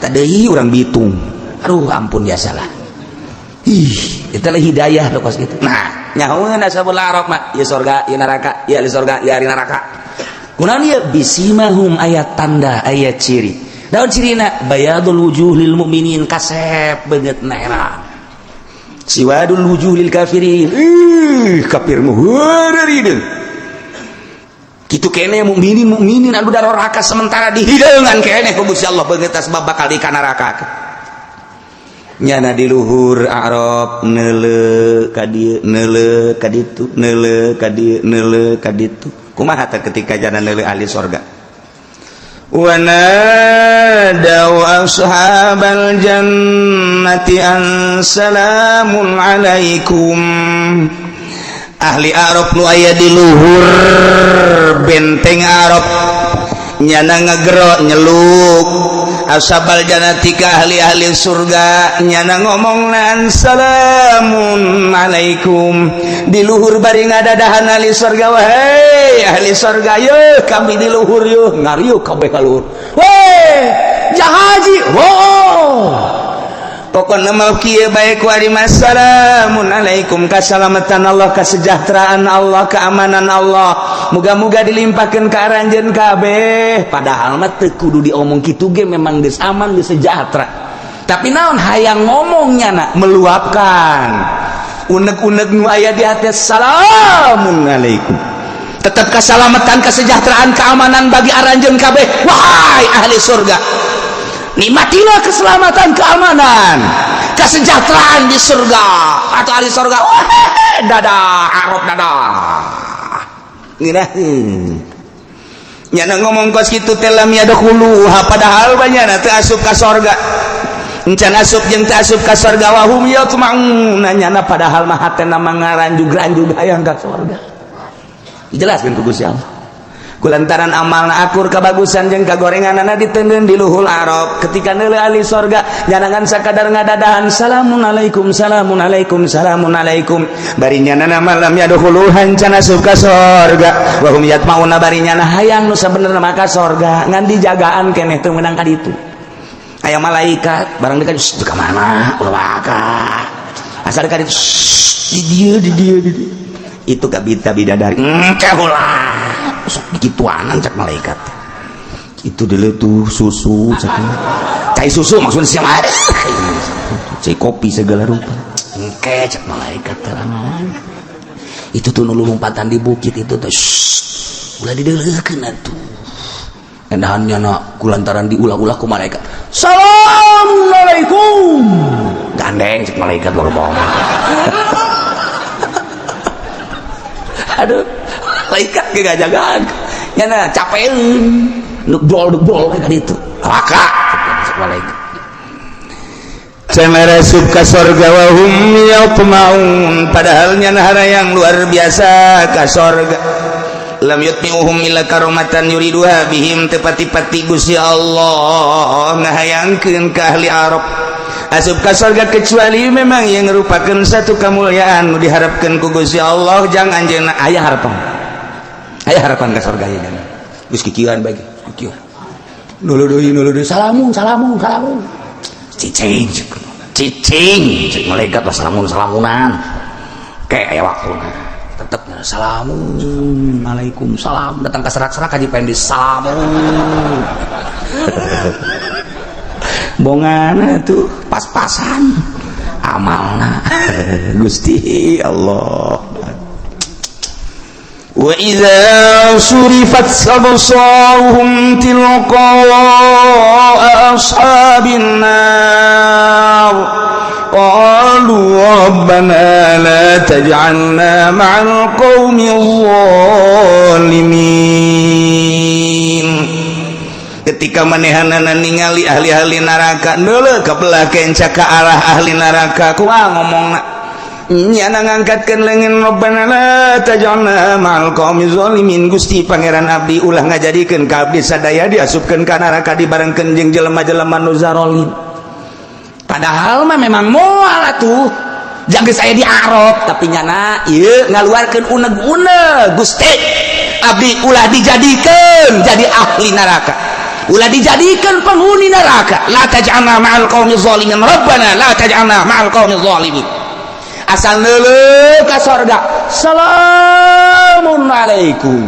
Tadi urang Bitung. Aduh ampun biasalah. Ih, itu lah hidayah lo kos gitu. Nah, nyahoeun ashabul a'raf mah, ya sorga, ya neraka, ya ahli sorga, ya ahli neraka. Kunaon ieu bisimahum ayat tanda, ayat ciri. Daun cirina bayadul wujuh lil mukminin kasep beungeut merah. Siwadul wujuh lil kafirin. Ih, kafir mah heureurideung. Kitu kene mukminin mukminin anu daroraka sementara dihideungan kene ku Gusti Allah beungeut sebab bakal di ka neraka. Nyana di luhur Arab neuleuh ka dieu, neuleuh ka ditu, neuleuh ka dieu, neuleuh ka ditu. Kumaha teh ketika jana neuleuh ahli sorga? Wa nadaw ashabal jannati an salamun alaikum. Ahli Arab nu aya di luhur benteng Arab nyana ngegero nyeluk ashabal jannati ka ahli-ahli surga nyana ngomong nan salamun alaikum. Di luhur bari ngadadahan ahli surga, wahai ahli surga yeuh kami di luhur yeuh ngariuh kabeh ka luhur. Weh jahaji, oh Pokokna mah kieu bae ku ari, "Assalamun alaikum," kasalamatan Allah, kesejahteraan Allah, keamanan Allah muga-muga dilimpahkeun ka aranjeun kabeh. Padahal mah teu kudu diomong kitu ge, memang geus aman, geus sejahtera, tapi naon, hayang ngomongnya nak meluapkan unek-unek nu aya di hati. "Assalamun alaikum," tetap keselamatan, kesejahteraan, keamanan bagi aranjeun kabeh. Wahai ahli surga, nikmatilah keselamatan, keamanan, kesejahteraan di surga. Atau ahli surga, wah, dadah Arab, dadah. Ngeunaheun nyana ngomong kos kitu teh, lam yadkhuluha, padahal banyak teu asup ka sorga, encan asup jeung teu asup ka sorga. Wahum yatma'un, nyana padahal mah hatena mah ngaranjug-ranjug hayang ka sorga. Dijelaskeun ku Gusti Allah, kulantaran amalna akur, kabagusan jeung kagorenganana diteundeun di luhur Arab. Ketika neuleuh ahli sorga, nyanangan sakadar ngadadahan, "Salamun alaikum, salamun alaikum, salamun alaikum." Bari nyanana lam yadkhuluha, can asup ka sorga. Wa hum yatmauna, bari nyana hayang nu sabenerna mah ka sorga, ngan dijagaan keneh, teu meunang ka ditu. Aya malaikat barang dekat, "Ka mana? Ulah waka." Asal ka ditu, "Di dieu, di dieu, di dieu." Itu kabita bidadari engke ulah sok gituanan, cak malaikat. Itu dulu tuh susu, cak cai susu, maksudnya siapa, cai kopi segala rupa. "Engke," cak malaikat, terangan itu tuh nu lompatan di bukit itu tuh, ulah dideuleukeun atuh. Endahannya nak kulantaran diulah-ulah ku malaikat, "Assalamualaikum," gandeng cek malaikat baru bohong. Aduh, malaikat ge jagaan nyana capeun, nuk brol nuk brol kayak gitu. "Waka," cek malaikat. Can asup ka sorga. Wahum yatma'un, padahal nyana yang luar biasa ka sorga. Lam yutmi'uhum illa karomatan yuriduha bihim, tepati-pati Gusti Allah ngahayangkeun ka ahli Arab asup ka sorga kecuali memang yang merupakan satu kemuliaan nu diharapkan ku Gusti Allah jang anjeunna. Aya harapan, aya harapan ka sorga ya. Jangan geus kikieuan bae, kikieuan nulu deui, nulu deui, "Salamun, salamun, salamun." "Cicing, cicing," cek malaikat lah. "Salamun, salamunan kayak aya waktuna." Tetep "Salamun alaikum," salam datang ke serak-serak Haji Pendi, "Salamun." Bongana tuh pas-pasan amalna. Gusti Allah. Wa idza surifat absaruhum tilqa ashabin nar qalu rabbana la taj'alna ma'al qaumil zalimin. Ketika manehanana ningali ahli-ahli neraka, neuleuh ka belah kenca ka arah ahli neraka, kumaha ngomongna? Nyana ngangkatkeun leungeun, "Rabbana la taj'alna ma'al qaumi zalimin." Gusti Pangeran abdi, ulah ngajadikeun ka abdi sadaya diasupkeun ka neraka dibarengkeun jeung jelema-jelema nu zarolim. Padahal mah memang moal atuh jangan saya di Arab, tapi nyana ieu ngaluarkeun uneg-uneg, "Gusti abdi, ulah dijadikeun jadi ahli neraka, ulah dijadikan penghuni neraka." La taj'alna ma'al qaumi zalimin, rabbana la taj'alna ma'al qaumi zalimin. Asal neuleuh ka sorga, "Salamun alaikum,"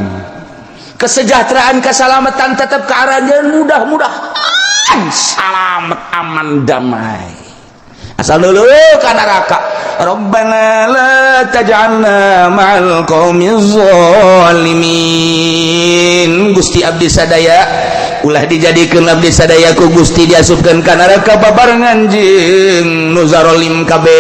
kesejahteraan, keselamatan tetap ke arahnya, mudah-mudahan selamat, aman, damai. Asal neuleuh ka neraka, "Rabbana la taj'alna ma'al qaumi zalimin." "Gusti abdi sadaya, ulah dijadikeun abdi sadaya ku Gusti diasupkeun ka neraka babarengan jeung nu zarolim kabeh."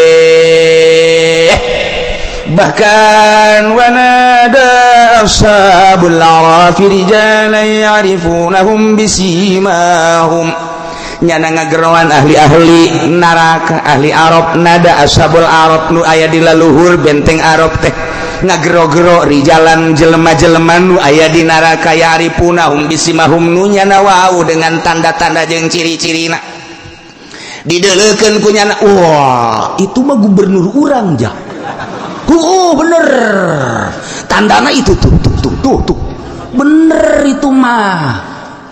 Bahkan wanada ashabul arafi rijalan ya'rifunahum bisimahum, nyana ngageroan ahli-ahli neraka, ahli Arab, nada ashabul Arab nu aya di laluhur benteng Arab teh ngagero-gero rijalan, jelema-jelema nu aya di neraka, ya'rifunahum bisimahum, nu nyana wau dengan tanda-tanda jeung ciri-cirina. Dideleukeun ku nyana, "Wah, itu mah gubernur urang ja." "Oh, bener, tandana itu tuh, tuh, tuh, tuh, tuh, bener itu mah,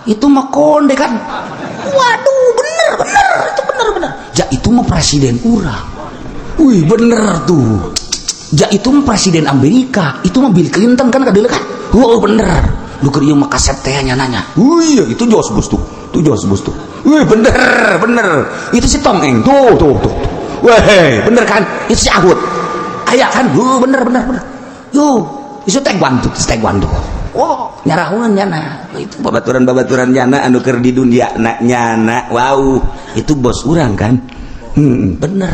itu mah konde kan. Waduh, bener, bener itu, bener, bener." Ja itu mah presiden urang. Wih bener tuh. Ja itu mah presiden Amerika, itu mah Bill Clinton kan kadeuleu kan? Oh bener. Nu keur ieu mah kaset teh nya nanya. Wih itu Jos Bos tuh. Tuh Jos Bos tuh. Wih bener, bener. Itu si Tong Eng tuh tuh tuh. Weh, bener kan? Itu si Ahud. Aya kan? Bener bener bener. Yo, itu taekwondo, taekwondo. Wow, nyarahungan nyana. Itu babaturan-babaturan nyana anu keur di dunia na nyana. Wow, itu bos urang kan? Bener.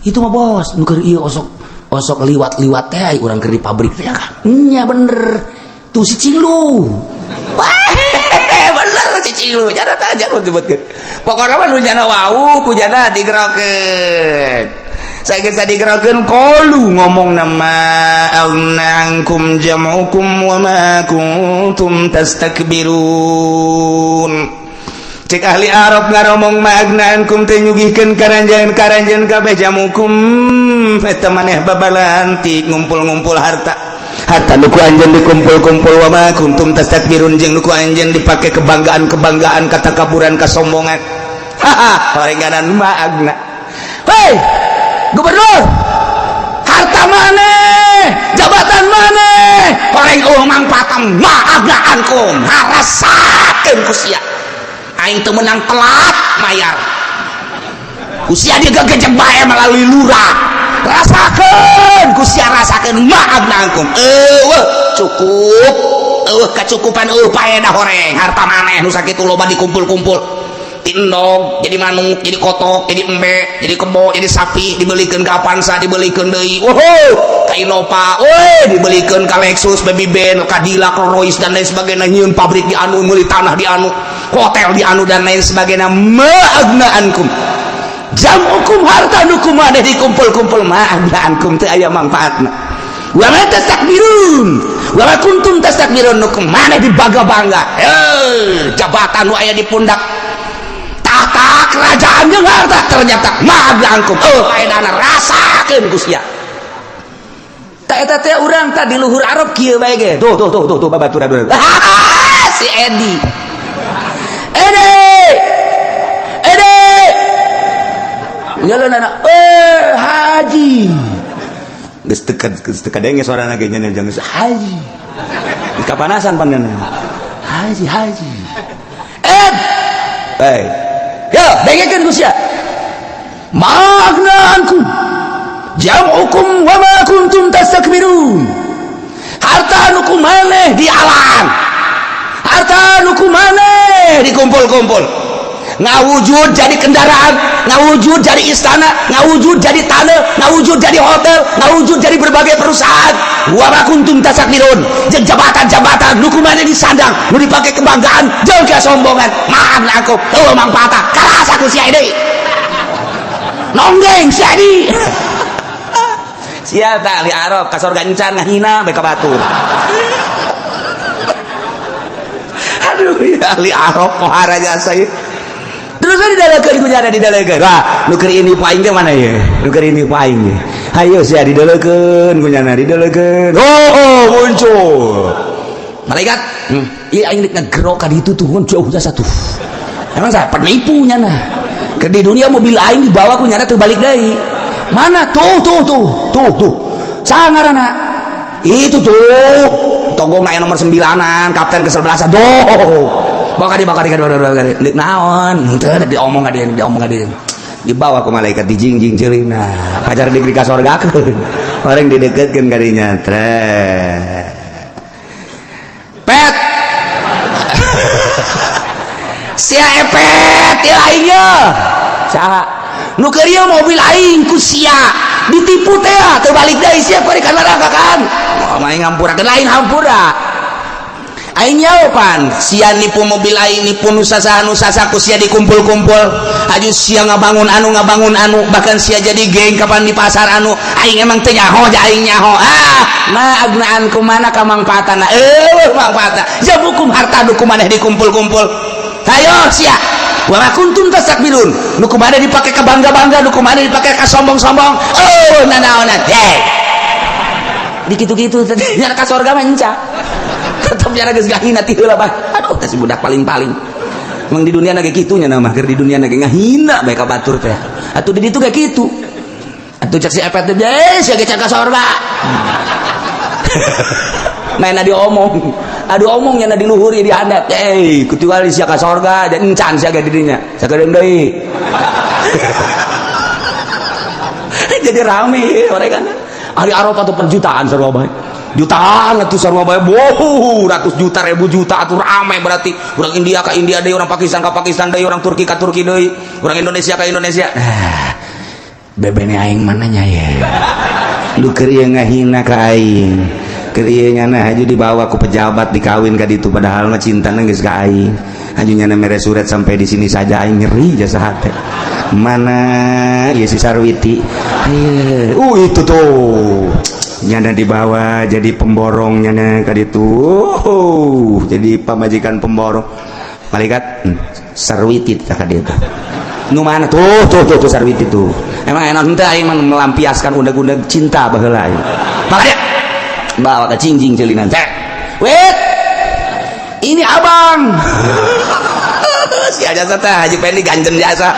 Itu mah bos, nu keur ieu osok osok liwat-liwat teh urang keur di pabrik teh kan. Nya bener. Tuh si Cinglu. Wah, bener si Cinglu. Nyana teh aja disebutkeun. Pokokna mah nu nyana wau ku nyana digerokeun. Saya geus digerokeun qalu ngomong nama agnankum jam'ukum wa ma kuntum tastakbirun. Cek ahli Arab ngaromong ma agnankum teh nyugihkeun karanjeun-karanjeun kabeh jamukum eta maneh babalantik ngumpul-ngumpul harta. Harta nu ku anjeun dikumpul-kumpul wa ma kuntum tastakbirun jeung nu ku anjeun dipake kebanggaan-kebanggaan katakaburan kasombongan. Haha, horenganan ma agna. Hei, gubernur, harta maneh, jabatan maneh, horeng eueuh mangpaatan ma agnaankum, harasakeun ku sia. Aing teu meunang telat mayar. Ku sia digegejek bae melalui lurah. Rasakeun ku sia rasakeun ma agnaankum. Eueuh cukup, eueuh kacukupan eueuh paedah horeng harta maneh nu sakitu loba dikumpul-kumpul. Tindog jadi manuk, jadi kotok, jadi embe, jadi kebo, jadi sapi, dibelikeun ka Avanza, dibelikeun deui. Wow, ka Innova, weh, dibelikeun ka Lexus, Baby Benz, Cadillac, Rolls dan lain sebagainya, nyieun pabrik di anu, meuli tanah di anu, hotel di anu dan lain sebagainya. Ma agnaankum. Jam'ukum harta nu kumaneh dikumpul-kumpul ma agnaankum teu aya mangfaatna. Wa ma tastakbirun. Wa ma kuntum tastakbirun nu kumaneh dibangga-bangga. Jabatan nu aya di pundak tahta kerajaan jeung harta ternyata ma agnaankum. Oh, paedana rasakeun ku sia. Ta eta teh urang tadi luhur Arab kieu bae ge. Tuh tuh tuh tuh tuh babaturan. Si Edi. Edi. Edi. Jalan anak, haji. Geus teu kadenge suarana ge nya jangan haji. Geus kapanasan pandangan. Haji, haji. Ed. Hey. Yo, dengekeun ku sia. Ma agnaankum jam'ukum wa ma kuntum tastakbirun. Harta nu ku maneh di alam. Harta nu ku maneh dikumpul-kumpul. Ngawujud jadi kendaraan, ngawujud jadi istana, ngawujud jadi tanah, ngawujud jadi hotel, ngawujud jadi berbagai perusahaan. Wa ma kuntum tastakbirun. Jeung jabatan-jabatan nu ku maneh disandang, nu dipake kebanggaan, jeung kesombongan. Ma agnaankum, eueuh mangfaatna. Karasa ku sia deui. Nonggeng sia di. Sia tak ahli Arab ka sorga encan ngahina bae ka batur. Aduh, ya ahli Arab pohara jasa ieu. Terus didalekeun ku nyana didalekeun. Wah, nu keur ini paing teh mana ye? Nu keur ini paing ye. Hayo sia didalekeun ku nyana didalekeun. Oh, muncul. Malaikat, ieu aing rek ngagerok ka ditu tuh jauh jasa tuh. Emang saya penipu nyana. Ke di dunia mobil aing dibawa ku nyana teu balik deui. Mana tuh tuh tuh tuh tuh. Sangarana. Itu tuh. Togong aya nomor 9-an, kapten ke-11-an. Tuh. Bawa di bawa di bawa di naon henteu diomong ka dieu diomong ka dieu. Dibawa ku malaikat dijingjing ceulina. Pacar di ka sorgakeun. Orang dideketkeun ka dinya. Trek. Pet. Sia epet ieu aing ye. Saha? Nu keur ieu mobil aing ku sia. Ditipu teh teu balik deui sia ku ka neraka kan. Oh, aing ngampurakeun lain hampura. Aing nyaopan sia nipu mobil aing nipu nu sasaha nu sasaha ku sia dikumpul-kumpul. Aju sia ngabangun anu bahkan sia jadi geng kapan di pasar anu aing emang teu nyaho ja aing nyaho. Ah, ma agnaan kumana kamangfaatana? Eueuh mangfaatna. Jamukum harta nu kumaneh dikumpul-kumpul. Hayo sia. Wa ma kuntum tastakbirun. Nu kumaneh dipake ka bangga-bangga, nu kumaneh dipake ka sombong-sombong. Oh, nanaonan. Hei. Dikitu-kitu teh nya ka sorga mah enca. Tetep nyana geus gahina ti heula bah. Aduh, teh si budak paling-paling. Emang di dunia lagi kitu nya nama keur di dunia lagi ngahina bae ka batur teh. Atuh di ditu ge kitu. Atuh cek si Epet teh, "Eh, sia ge can ka sorga." Main diomong. Adu omong nya di luhur di handap. Eh, kecuali sia ka sorga dan encan sia ge di dinya. Sakedeung deui. Jadi rame mereka. Hari Arafah tuh perjutaan sarua bae. Jutaan atuh sarua bae. Wow, ratus juta, ribu juta atuh rame berarti. Orang India ka India deui, orang Pakistan ka Pakistan deui, orang Turki ka Turki deui, orang Indonesia ka Indonesia. Ah, bebene aing mananya ya? Lu keur ieu ngahina ka aing. Keur ieu nyana haju dibawa ku pejabat dikawin ka ditu, padahal mah cintana geus ka aing. Haju nyana mere surat sampai di sini saja, aing nyeri jasa hate. Mana ya si Sarwiti? Ayo, itu tuh. Nyana dibawa jadi pemborong nyana ka ditu. Jadi pamajikan pemborong. Malaikat Sarwiti ka ditu. Nu mana tuh tuh tuh tuh Sarwiti tuh. Emang enak henteu aing mah melampiaskan undang-undang cinta baheula aing. Makanya bawa ke cingjing celinan. Cek. Wait. Ini abang. Si aja teh Haji Pendi ganjen jasa.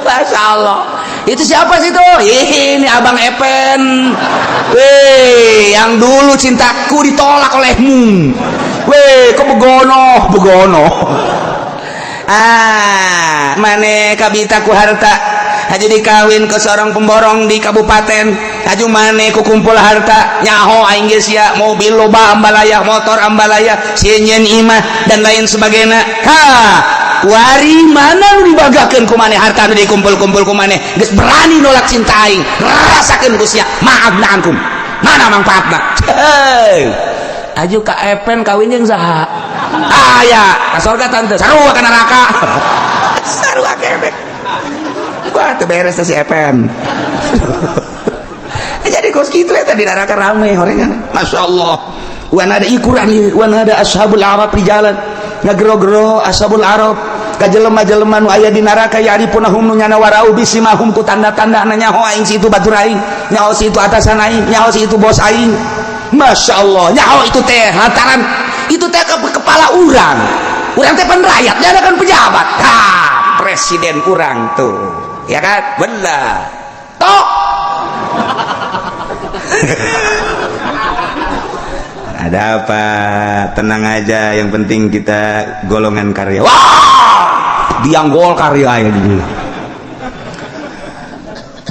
Masya Allah. Itu siapa sih tuh? Ini abang Epen. Weh, yang dulu cintaku ditolak olehmu. Weh, kok begono, begono. Ah, mane kabita ku harta. Haji dikawin ke seorang pemborong di kabupaten. Haju mane ku kumpul harta, nyaho aing geus sia, mobil loba ambalaya, motor ambalaya, sieun imah dan lain sebagainya. Ha, wari mana nu dibanggakeun ku maneh harta nu dikumpul-kumpul ku maneh geus berani nolak cinta aing, rasakeun ku sia maaf ankum. Mana manfaatna? Hei. Aju ka Epen kawin jeung saha? Aya, ka sorga tante, sarua ka neraka. Sarua keneh. Wah, teu beres teh si Epen. Jadi kos kitu eta di neraka rame horengan. Masya Allah. Wan ada ikuran wan ada ashabul arab di jalan. Ngagero-gero ashabul arab ka jelema-jelema nu aya di neraka, ya'rifunahum nu nyana warau bisimahum ku tanda-tanda, nyaho aing si itu batur aing, nyaho si itu atasan aing, nyaho si itu bos aing. Masya Allah, nyaho itu teh lantaran itu teh ke kepala urang. Urang teh pan rakyat, dia kan pejabat. Ha, presiden urang tuh. Ya kan? Benar. Tok. Ada apa? Tenang aja, yang penting kita golongan karya. Wah, diang Golkar ya ini.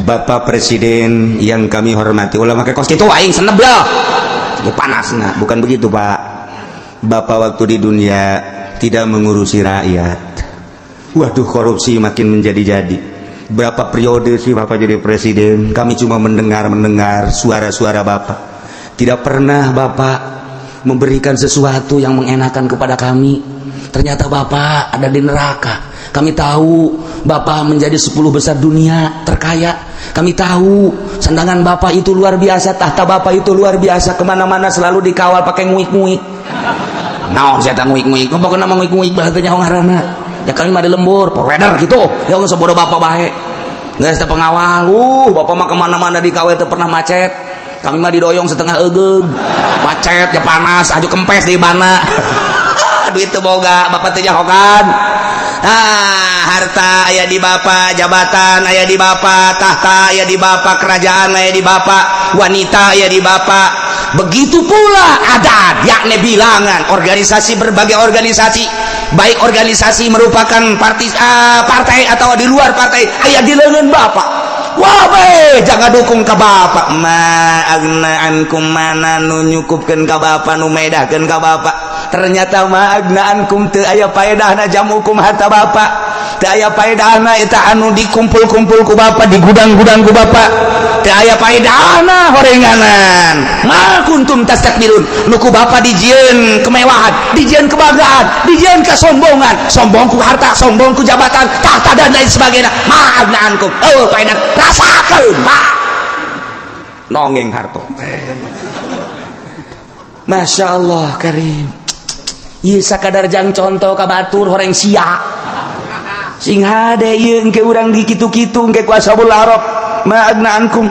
Bapak Presiden yang kami hormati, ulah make kos kitu aing seneb lah. Ya panas nah, bukan begitu Pak. Bapak waktu di dunia tidak mengurusi rakyat. Waduh, korupsi makin menjadi-jadi. Berapa periode sih Bapak jadi presiden? Kami cuma mendengar-mendengar suara-suara Bapak. Tidak pernah Bapak memberikan sesuatu yang mengenakan kepada kami. Ternyata Bapak ada di neraka. Kami tahu Bapak menjadi 10 besar dunia terkaya. Kami tahu sandangan Bapak itu luar biasa, tahta Bapak itu luar biasa, kemana-mana selalu dikawal pakai nguik-nguik. Naon saya nguik-nguik, pokoknya nama nguik-nguik berarti nyaho ngaranna. Ya kami mah di lembur, provider gitu. Ya geus bodoh Bapak bae. Geus teu pengawal, Bapak mah kemana-mana dikawal teu pernah macet. Kami mah didoyong setengah egeug. Macet ya panas, aju kempes di bana. Duit teu boga, Bapak teu nyahokan. Ah, harta aya di Bapak, jabatan aya di Bapak, tahta aya di Bapak, kerajaan aya di Bapak, wanita aya di Bapak. Begitu pula adat, yakni bilangan organisasi, berbagai organisasi, baik organisasi merupakan partai, partai atau di luar partai, aya di lengan Bapak. Wah, be, jangan dukung ke Bapak. Ma agna ankum, mana nu nyukupkeun ka Bapak, nu medahkeun ka Bapak. Ternyata ma agna ankum, teu aya paedahna jamukum harta Bapak. Teu aya paedahna eta anu dikumpul-kumpul ku Bapak, di gudang-gudang ku Bapak. Teu aya paedahna horenganan. Ma kuntum tastakbirun, nu ku Bapak dijieun kemewahan, dijieun kebanggaan, dijieun kesombongan, sombong ku harta, sombong ku jabatan, tahta dan lain sebagainya. Ma agna ankum, oh paedah rasakeun, Pak. Nongeng harto. Masya Allah karim. Ieu sakadar jang contoh ka batur horeng sia. Sing hade ieu engke urang di kitu-kitu engke ku ashabul arab ma agna ankum.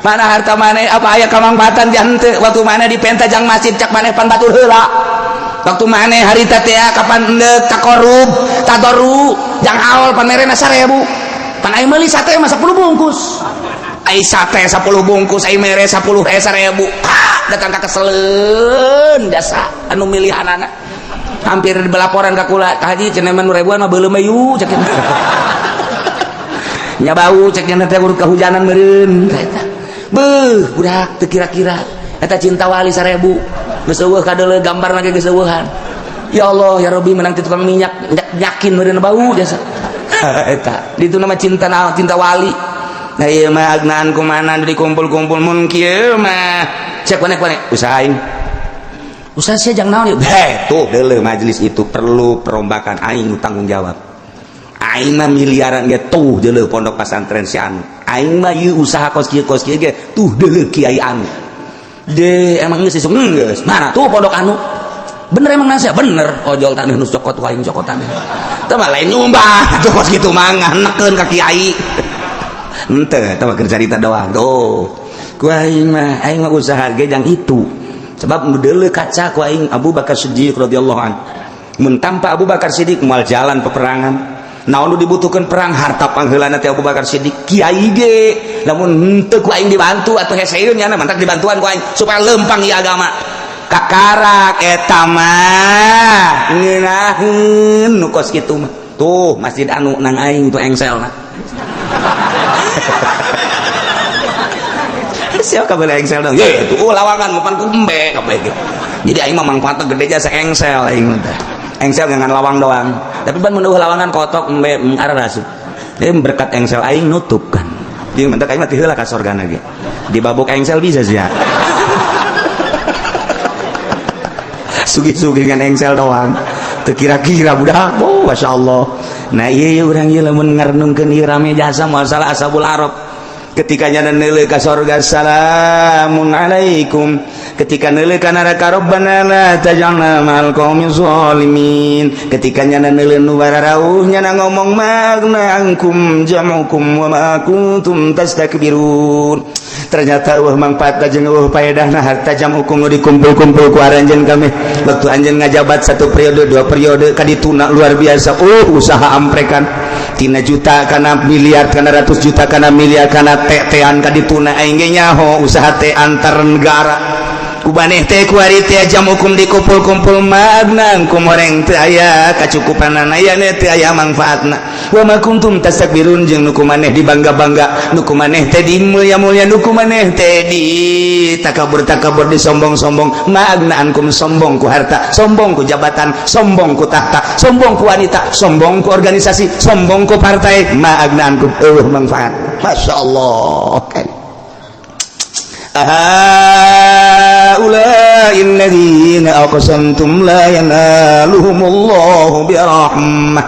Mana harta maneh, apa aya kamangfaatan jang henteu waktu maneh dipenta jang masjid, cak maneh pan batur heula. Waktu maneh harita teh kapan endek takorub tadoru jang haul pan merena 1000. Pan aing meuli sate mah 10 bungkus. Ai sate 10 bungkus ai mere 10 1000. Ha, datang ka keseleun jasa anu milihanana. Hampir belaporan ka kula, ka haji cenah mah nu ribuan mah beuleum yu cek. Nya bau cek nya teh urut kahujanan meureun eta. Beuh, budak teu kira-kira eta cinta wali 1000. Geus eueuh kadeuleu gambarna ge geus eueuhan. Ya Allah ya Rabbi menang ti tukang minyak yakin meureun bau jasa. Eta ditu nama cinta naon cinta wali. Nah ieu mah agnaan kumana dikumpul-kumpul mun kieu mah. Cek maneh usaha aing. Usaha sia jang naon ieu? Heh, tuh deuleu majelis itu perlu perombakan aing nu tanggung jawab. Aing mah miliaran ge tuh deuleu pondok pesantren si anu. Aing mah ieu usaha kos kieu ge tuh deuleu kiai anu. De emang geus isuk geus. Mana tuh pondok anu? Bener emang nasihat bener. Ojol taneuh nu cokot ku aing cokot taneuh. Teu mah lain nyumbang tuh kos kitu mah nganekeun ka kiai. Henteu eta mah keur carita doang. Tuh. Ku aing mah usaha ge jang itu. Sebab nu deuleu kaca ku aing Abu Bakar Siddiq radhiyallahu an. Mun tanpa Abu Bakar Siddiq moal jalan peperangan. Naon nu dibutuhkeun perang harta pangheulana teh Abu Bakar Siddiq kiai ge lamun henteu ku aing dibantu atuh heseun nya mantak dibantuan ku aing supaya lempang ieu agama kakarak eta mah ngeunaheun nu kos kitu mah tuh masjid anu nang aing tuh engselna. Siapa kabeh engsel dong ye tuh lawangan mapan ku embe kabeh ge. Jadi aing mah mangfaatna gede jasa engsel aing mah. Engsel ngan lawang doang tapi ban mun lawangan kotok embe arah rasup. Jadi berkat engsel aing nutup kan. Jadi mentak aing mah ti heula ka sorgana ge. Dibabuk engsel bisa sih ya. Sugih-sugih ngan engsel doang. Teu kira-kira budak. Oh, masyaallah. Nah ieu urang ieu lamun ngarenungkeun ieu rame jasa moal salah ashabul arab. Ketika nyana neuleuh ka sorga salamun alaikum, ketika neuleuh ka neraka rabbana la taj'alna ma'al qaumi zalimin, ketika nyana neuleuh nu bararauh nyana ngomong magna angkum jam'ukum wa ma kuntum tastakbirun. Ternyata eueuh mangfaatna jeung eueuh paedahna harta jam'ukum nu dikumpul-kumpul ku aranjeun kami waktu anjeun ngajabat satu periode dua periode kadituna luar biasa. Usaha amprekan tina juta kana miliar kana ratus juta kana miliar kana tean kadituna aing ge nyaho usaha teh antar negara kubaneh teh kuari teh jam hukum dikumpul-kumpul magna kum horeng teu aya kacukupanana aya teu aya manfaatna wa ma kuntum tastakbirun jeung nu kumaneh dibangga-bangga nu kumaneh teh dimulia-mulia nu kumaneh teh di takabur-takabur disombong-sombong magna ankum sombong ku harta sombong ku jabatan sombong ku tahta sombong ku wanita sombong ku organisasi sombong ku partai magna ankum eueuh manfaat. Masya Allah kan. Haula'i alladzina aqsamtum la yanaluhumullahu birahmah.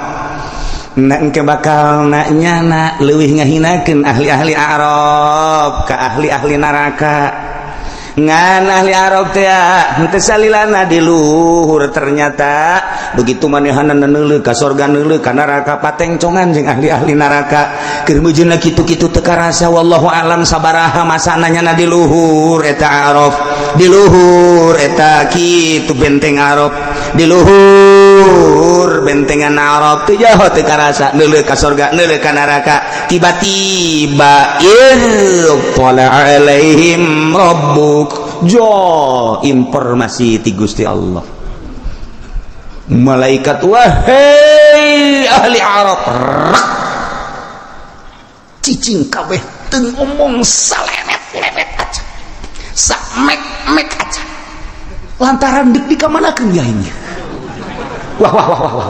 Nak engke bakal nak nyana leuwih ngahinakeun ahli-ahli Arab ka ahli-ahli neraka. Ngan ahli Arab teh henteu salilana di luhur ternyata begitu manehanna neuleuh ka sorga neuleuh ka neraka patengcongan jeung ahli-ahli neraka keur meujeuhna kitu-kitu teu karasa wallahu alam sabaraha masana nyana di luhur eta Arab di luhur eta kitu benteng Arab di luhur bentengan Arab teu jaho teu karasa neuleuh ka sorga neuleuh ka neraka tiba-tiba ittala alaihim rabbuk jo informasi ti Gusti Allah malaikat wahai ahli Arab cicing kabeh teu ngomong salemet-lemet aja samek-mek aja lantaran dek dikamanakeun ya ini wah wah wah wah wah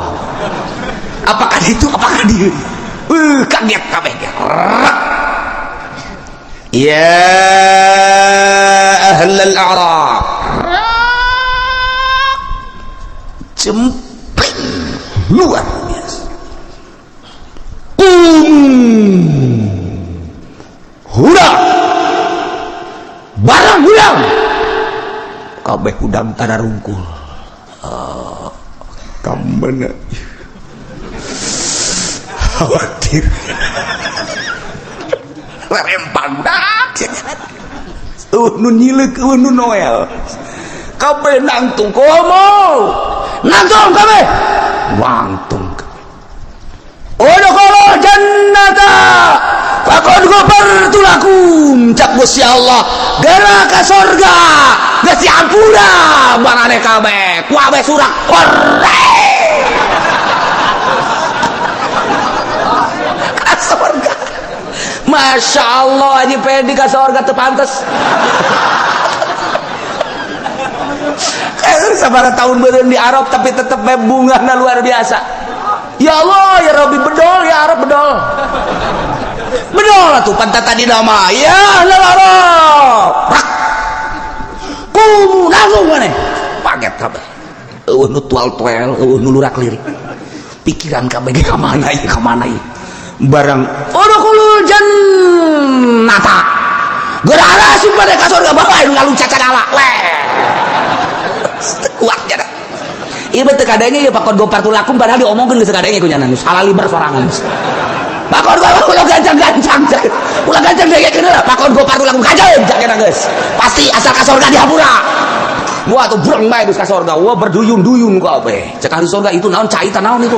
apakah itu apakah dia kaget kabeh ya ahlal a'rab cempling luar biasa hudang barang hudang kabeh hudang tada rungkul kamana khawatir rempang budak nu nyileuk nu Noel kabeh nangtung komo Nangtung kabeh. Wangtung kabeh. Udkhulul jannata faqad ghafartu lakum. Cak Gusti Allah, geura ka surga, geus diampura maraneh kabeh. Kuabeh surak hore. Ka surga. Masya Allah, Haji Pedi ka surga teu pantes. Sabaraha tahun beureun di Arab tapi tetep bae bungahna luar biasa. Ya Allah, ya Rabbi, bedol ya Arab, bedol. Bedol atuh pantat tadi nama. Ya Allah Arab. Rak. Kumu langsung maneh. Paget kabeh. Eueuh nu tual-tuel, eueuh nu lurak lirik. Pikiran kabeh ge ka mana ieu, ka mana ieu. Barang udkhulul jannata. Geura asup maneh ka surga, bapak nu ngaluncat cadala. Weh. Kuat jada. Ieu teu kadenge ieu pakon gopar tulakum padahal diomongkeun geus kadenge ku nyana salah liber sorangan. Pakon gopar ulah gancang-gancang. Ulah gancang dengekeun heula pakon gopar tulakum kajeun cak geus. Pasti asal ka surga dihampura. Wah tuh breng bae geus ka surga. Wah berduyun-duyun kabeh. Cek ahli surga itu naon cai naon itu.